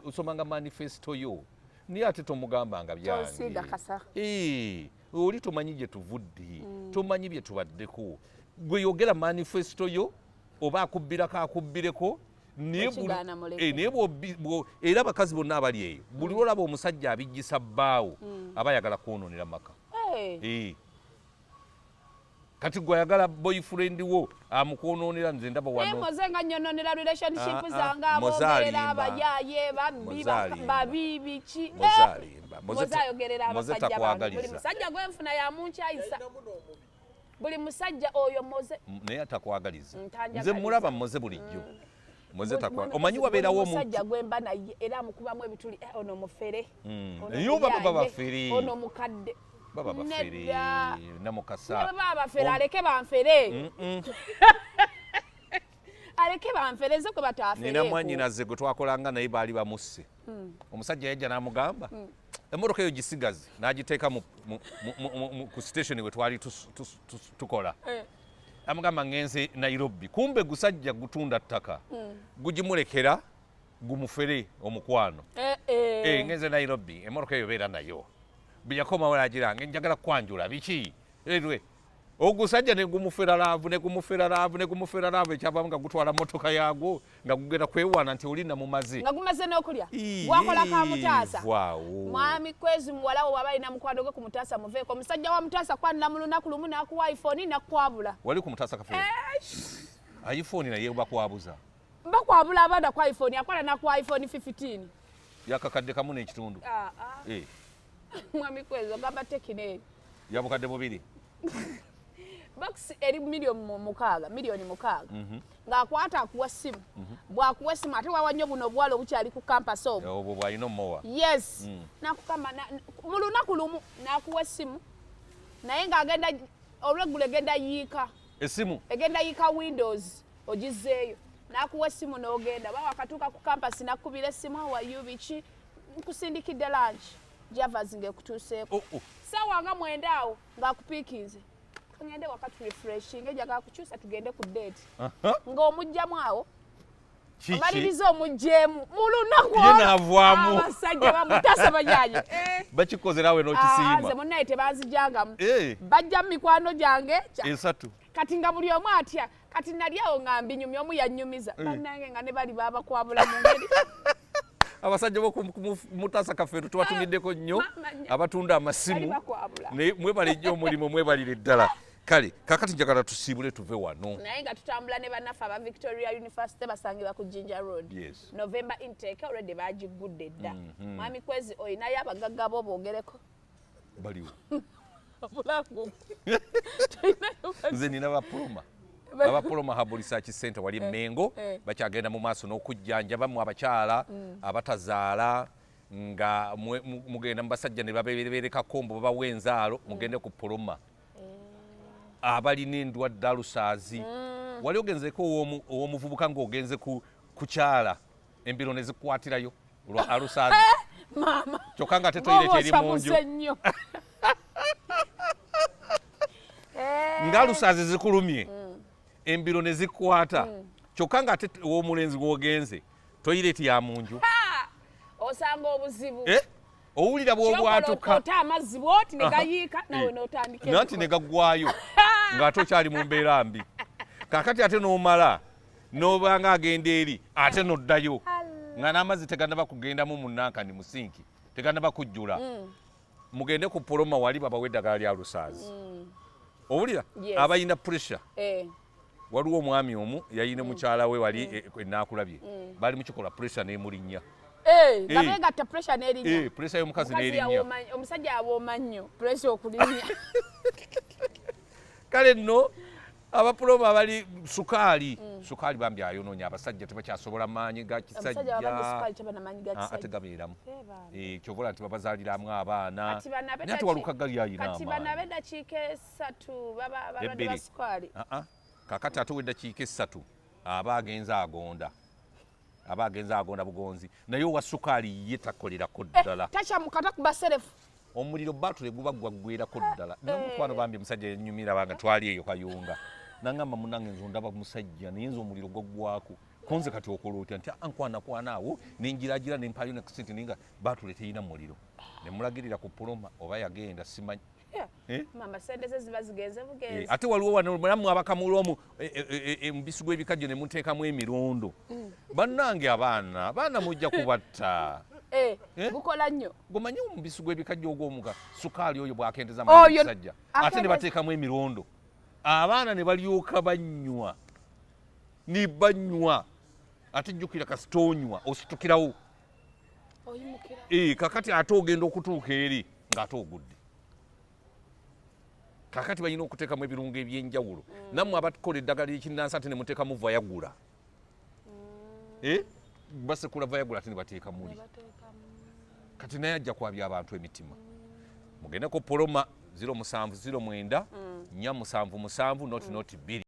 osomanga manifesto yo. Naye ate tomugambanga byange. Tosiiga kasa. Oli tomanyi gye tuvudde, tomanyi bye tubaddeko. Gwe yogera manifesto yo, oba akubbirako akubbireko, naye Okigaana muleke. naye era abakazi bonna abali eyo, buli lw'olaba omusajja abijjisa bbaawo, aba ayagala kwonoonera maka. Kati gwe ayagala boyfriend wo amukwonoonera, nze ndaba wano. Naye Moze nga nnyononera relationship zange, Moze aboogera, alimba. abayaaye, babbi, Moze alimba. babi, biki. Moze alimba. Moze ayogerera Moze abasajja bange. takwagaliza. Buli musajja gwe nfuna yamunkyayisa. Buli musajja oyo Moze. Naye atakwagaliza. Ntanjagaliza. Nze mulaba Moze bulijjo. Muze takwana. Omanyi wabeerawo omuntu. Omusajja gwemba naye era amukubamu ebituli eh, ono mufere. Naye oba baba bafere. Ono mukadde. Baba bafere. Namukasa. Baba bafere aleke banfere. Aleke banfere nze kwe bataafere. Nina mwannyinaze gwe twakolanga naye baali bamusse. Omusajja yajja n'amugamba emmotoka eyo gisigaze n'agiteeka ku station we twali tukola. Amugamba ngenze Nairobi, kumbe gusajja gutunda ttaka gugimulekera gumufere omukwano. Ngenze Nairobi, emmotoka eyo beera nayo. Bwe yakomawo n'agira njagala kwanjula biki? Ogusajja ne gumufera laavu ne gumufera laavu ne gumufera laavu, ekyavaamu nga gutwala mmotoka yaagwo nga gugenda kwewaana nti oli namumaze. Nga gumaze n'okulya. Gwakola ka Mutaasa. Mwami Kwezi muwala wo bw'aba alina mukwano gwe ku Mutaasa muveeko. Omusajja wa Mutaasa kwanira mu lunaku lumu n'akuwa iPhone n'akwabula. Wali ku Mutaasa kafe? iPhone naye bakwabuza. Bakwabula abaana ku iPhone, akola n'akuwa iPhone 15. Yakakadde kamu n'ekitundu. Mwami Kwezi ogamba tekino eyo. Yabukadde bubiri. Box eri 6 milioni 6. Ng'akwata akuwa ssimu. Bw'akuwa essimu ate wawa nnyo buno obuwala obukyali ku campus obwo. Obwo bw'alina omuwa. Yes. N'akukama mu lunaku lumu n'akuwa essimu. Naye ng'agenda olweggulo egenda yiika. Essimu? Egenda yiika Windows ogizzeeyo. N'akuwa essimu n'ogenda. Baba akatuuka ku campus n'akubira essimu how are you biki? Nkusindikidde lunch. Javas ng'ekutuuseeko. Ssaawa nga 9 awo ng'akupiikinze. Ngende wakati refreshing njagala kukyusa tugende ku date. Ng'omugyamu awo. Omaliriza omuggyemu mu lunaku olwo. Ye n'avaamu. Abasajja bamutasa bajaaje. Bakikoze naawe n'okisiima. Nze munnaye tebanzijangamu. Bajja mu mikwano gyange. 3. Kati nga buli omu atya. Kati nali awo nga mbinyumya omu yannyumiza. Bannange nga ne bali babakwabula mu ngeri. Abasajja bo Mutaasa Kafeero tubatumiddeko nnyo abatunda amasimu. Naye mwebale nnyo omulimu, mwebalire ddala. Kale kakati njagala tusiibule tuve wano. Naye nga tutambula ne bannaffe aba Victoria University basangibwa ku Jinja Road. Yes. November intake already bagiggudde dda. Mwami Kwezi olinayo abagagga bo boogereko? Baliwo. Nze nina bapuloma. Abapoloma Herbal Research Center wali Mengo bakyagenda mu maaso n'okujjanjaba mu abakyala abatazaala nga mugenda mu basajja ne babeerekako mbu babawa enzaalo mugende ku Poloma. Abalina endwadde alusaazi. Wali ogenzeeko ow'omuvubuka ng'ogenze kukyala embiro ne zikukwatirayo olwa alusaazi. Maama. Kyokka nga ate toyireti eri mu nju. Nga alusaazi zikulumye embiro ne zikwata kyokka nga ate ow'omulenzi gw'ogenze toyireti ya mu nju. Osanga obuzibu. Owulira bw'obwatuka. Ota amazzi bw'oti ne gayiika nawe n'otandika. Nanti ne gaggwayo ng'ate okyali mu mbeera mbi. Kaakati ate n'omala n'obanga agenda eri ate n'oddayo nga n'amazzi tegannaba kugendamu mu nankani mu sinki tegannaba kujjula. Mugende ku Poloma wali babawe eddagala lya lusaazi. Owulira? Abalina pressure. Waliwo omwami omu yayina mukyala we wali enaakulabye. Bali mukikola pressure n'emulinnya. Nga beegatta pressure n'erinnya. Pressure y'omukazi n'erinnya. Omusajja awooma nnyo pressure okulinnya. Kale nno abapuloma abali sukaali. Sukaali bambi ayonoonya abasajja tebakyasobola maanyi ga kisajja. Ate gabeeramu. Ky'ovola nti babazaaliramu abaana. Naye ate Walukaga lyayina amaanyi. Kati bano ab'eddakiika 3 baba balwadde ba sukaali. Kaakati ate ow'eddakiika 3 aba agenze agonda. Aba agenze agonda bugonzi. Naye owa sukaali ye takolerako ddala. Takyamuka takuba serefu. Omuliro batule guba gwaggwerako ddala. N'omukwano bambi omusajja yannyumira banga twali eyo Kayunga. Nangamba munnange nze ondaba musajja naye nze omuliro gwaggwako. Konze kati okola otya nti ankwanakwana awo ne ngiragira ne mpaayo ne ssente naye nga batule terina muliro. Ne mulagirira ku Poloma oba yagenda simanyi. Mama sente ze ziba zigenze bugenzi. Ate waliwo wano mulamu abakamula omu omubisi gw'ebikajjo ne muteekamu emirundo. Bannange abaana mujja kubatta. Gukola nnyo. Gomanyi omubisi gw'ebikajjo ogw'omuka sukaali oyo bw'akendeza amaanyi omusajja. Ate ne bateekamu emirundo. Abaana ne balyoka banywa. Ni banywa. Ate jjukira kasita onywa ositukirawo. Kakati ate ogenda okutuuka eri ng'ate ogudde. Kakati balina okuteekamu ebirungo eby'enjawulo. Nammwe abakola eddagala ly'ekinnansi ate ne muteekamu vayagula. Eh? Basekula Viagra ate ne bateeka muli. Kati naye ajja kwabya abantu emitima. Mugendeko Poloma 0709 477 0 0 2.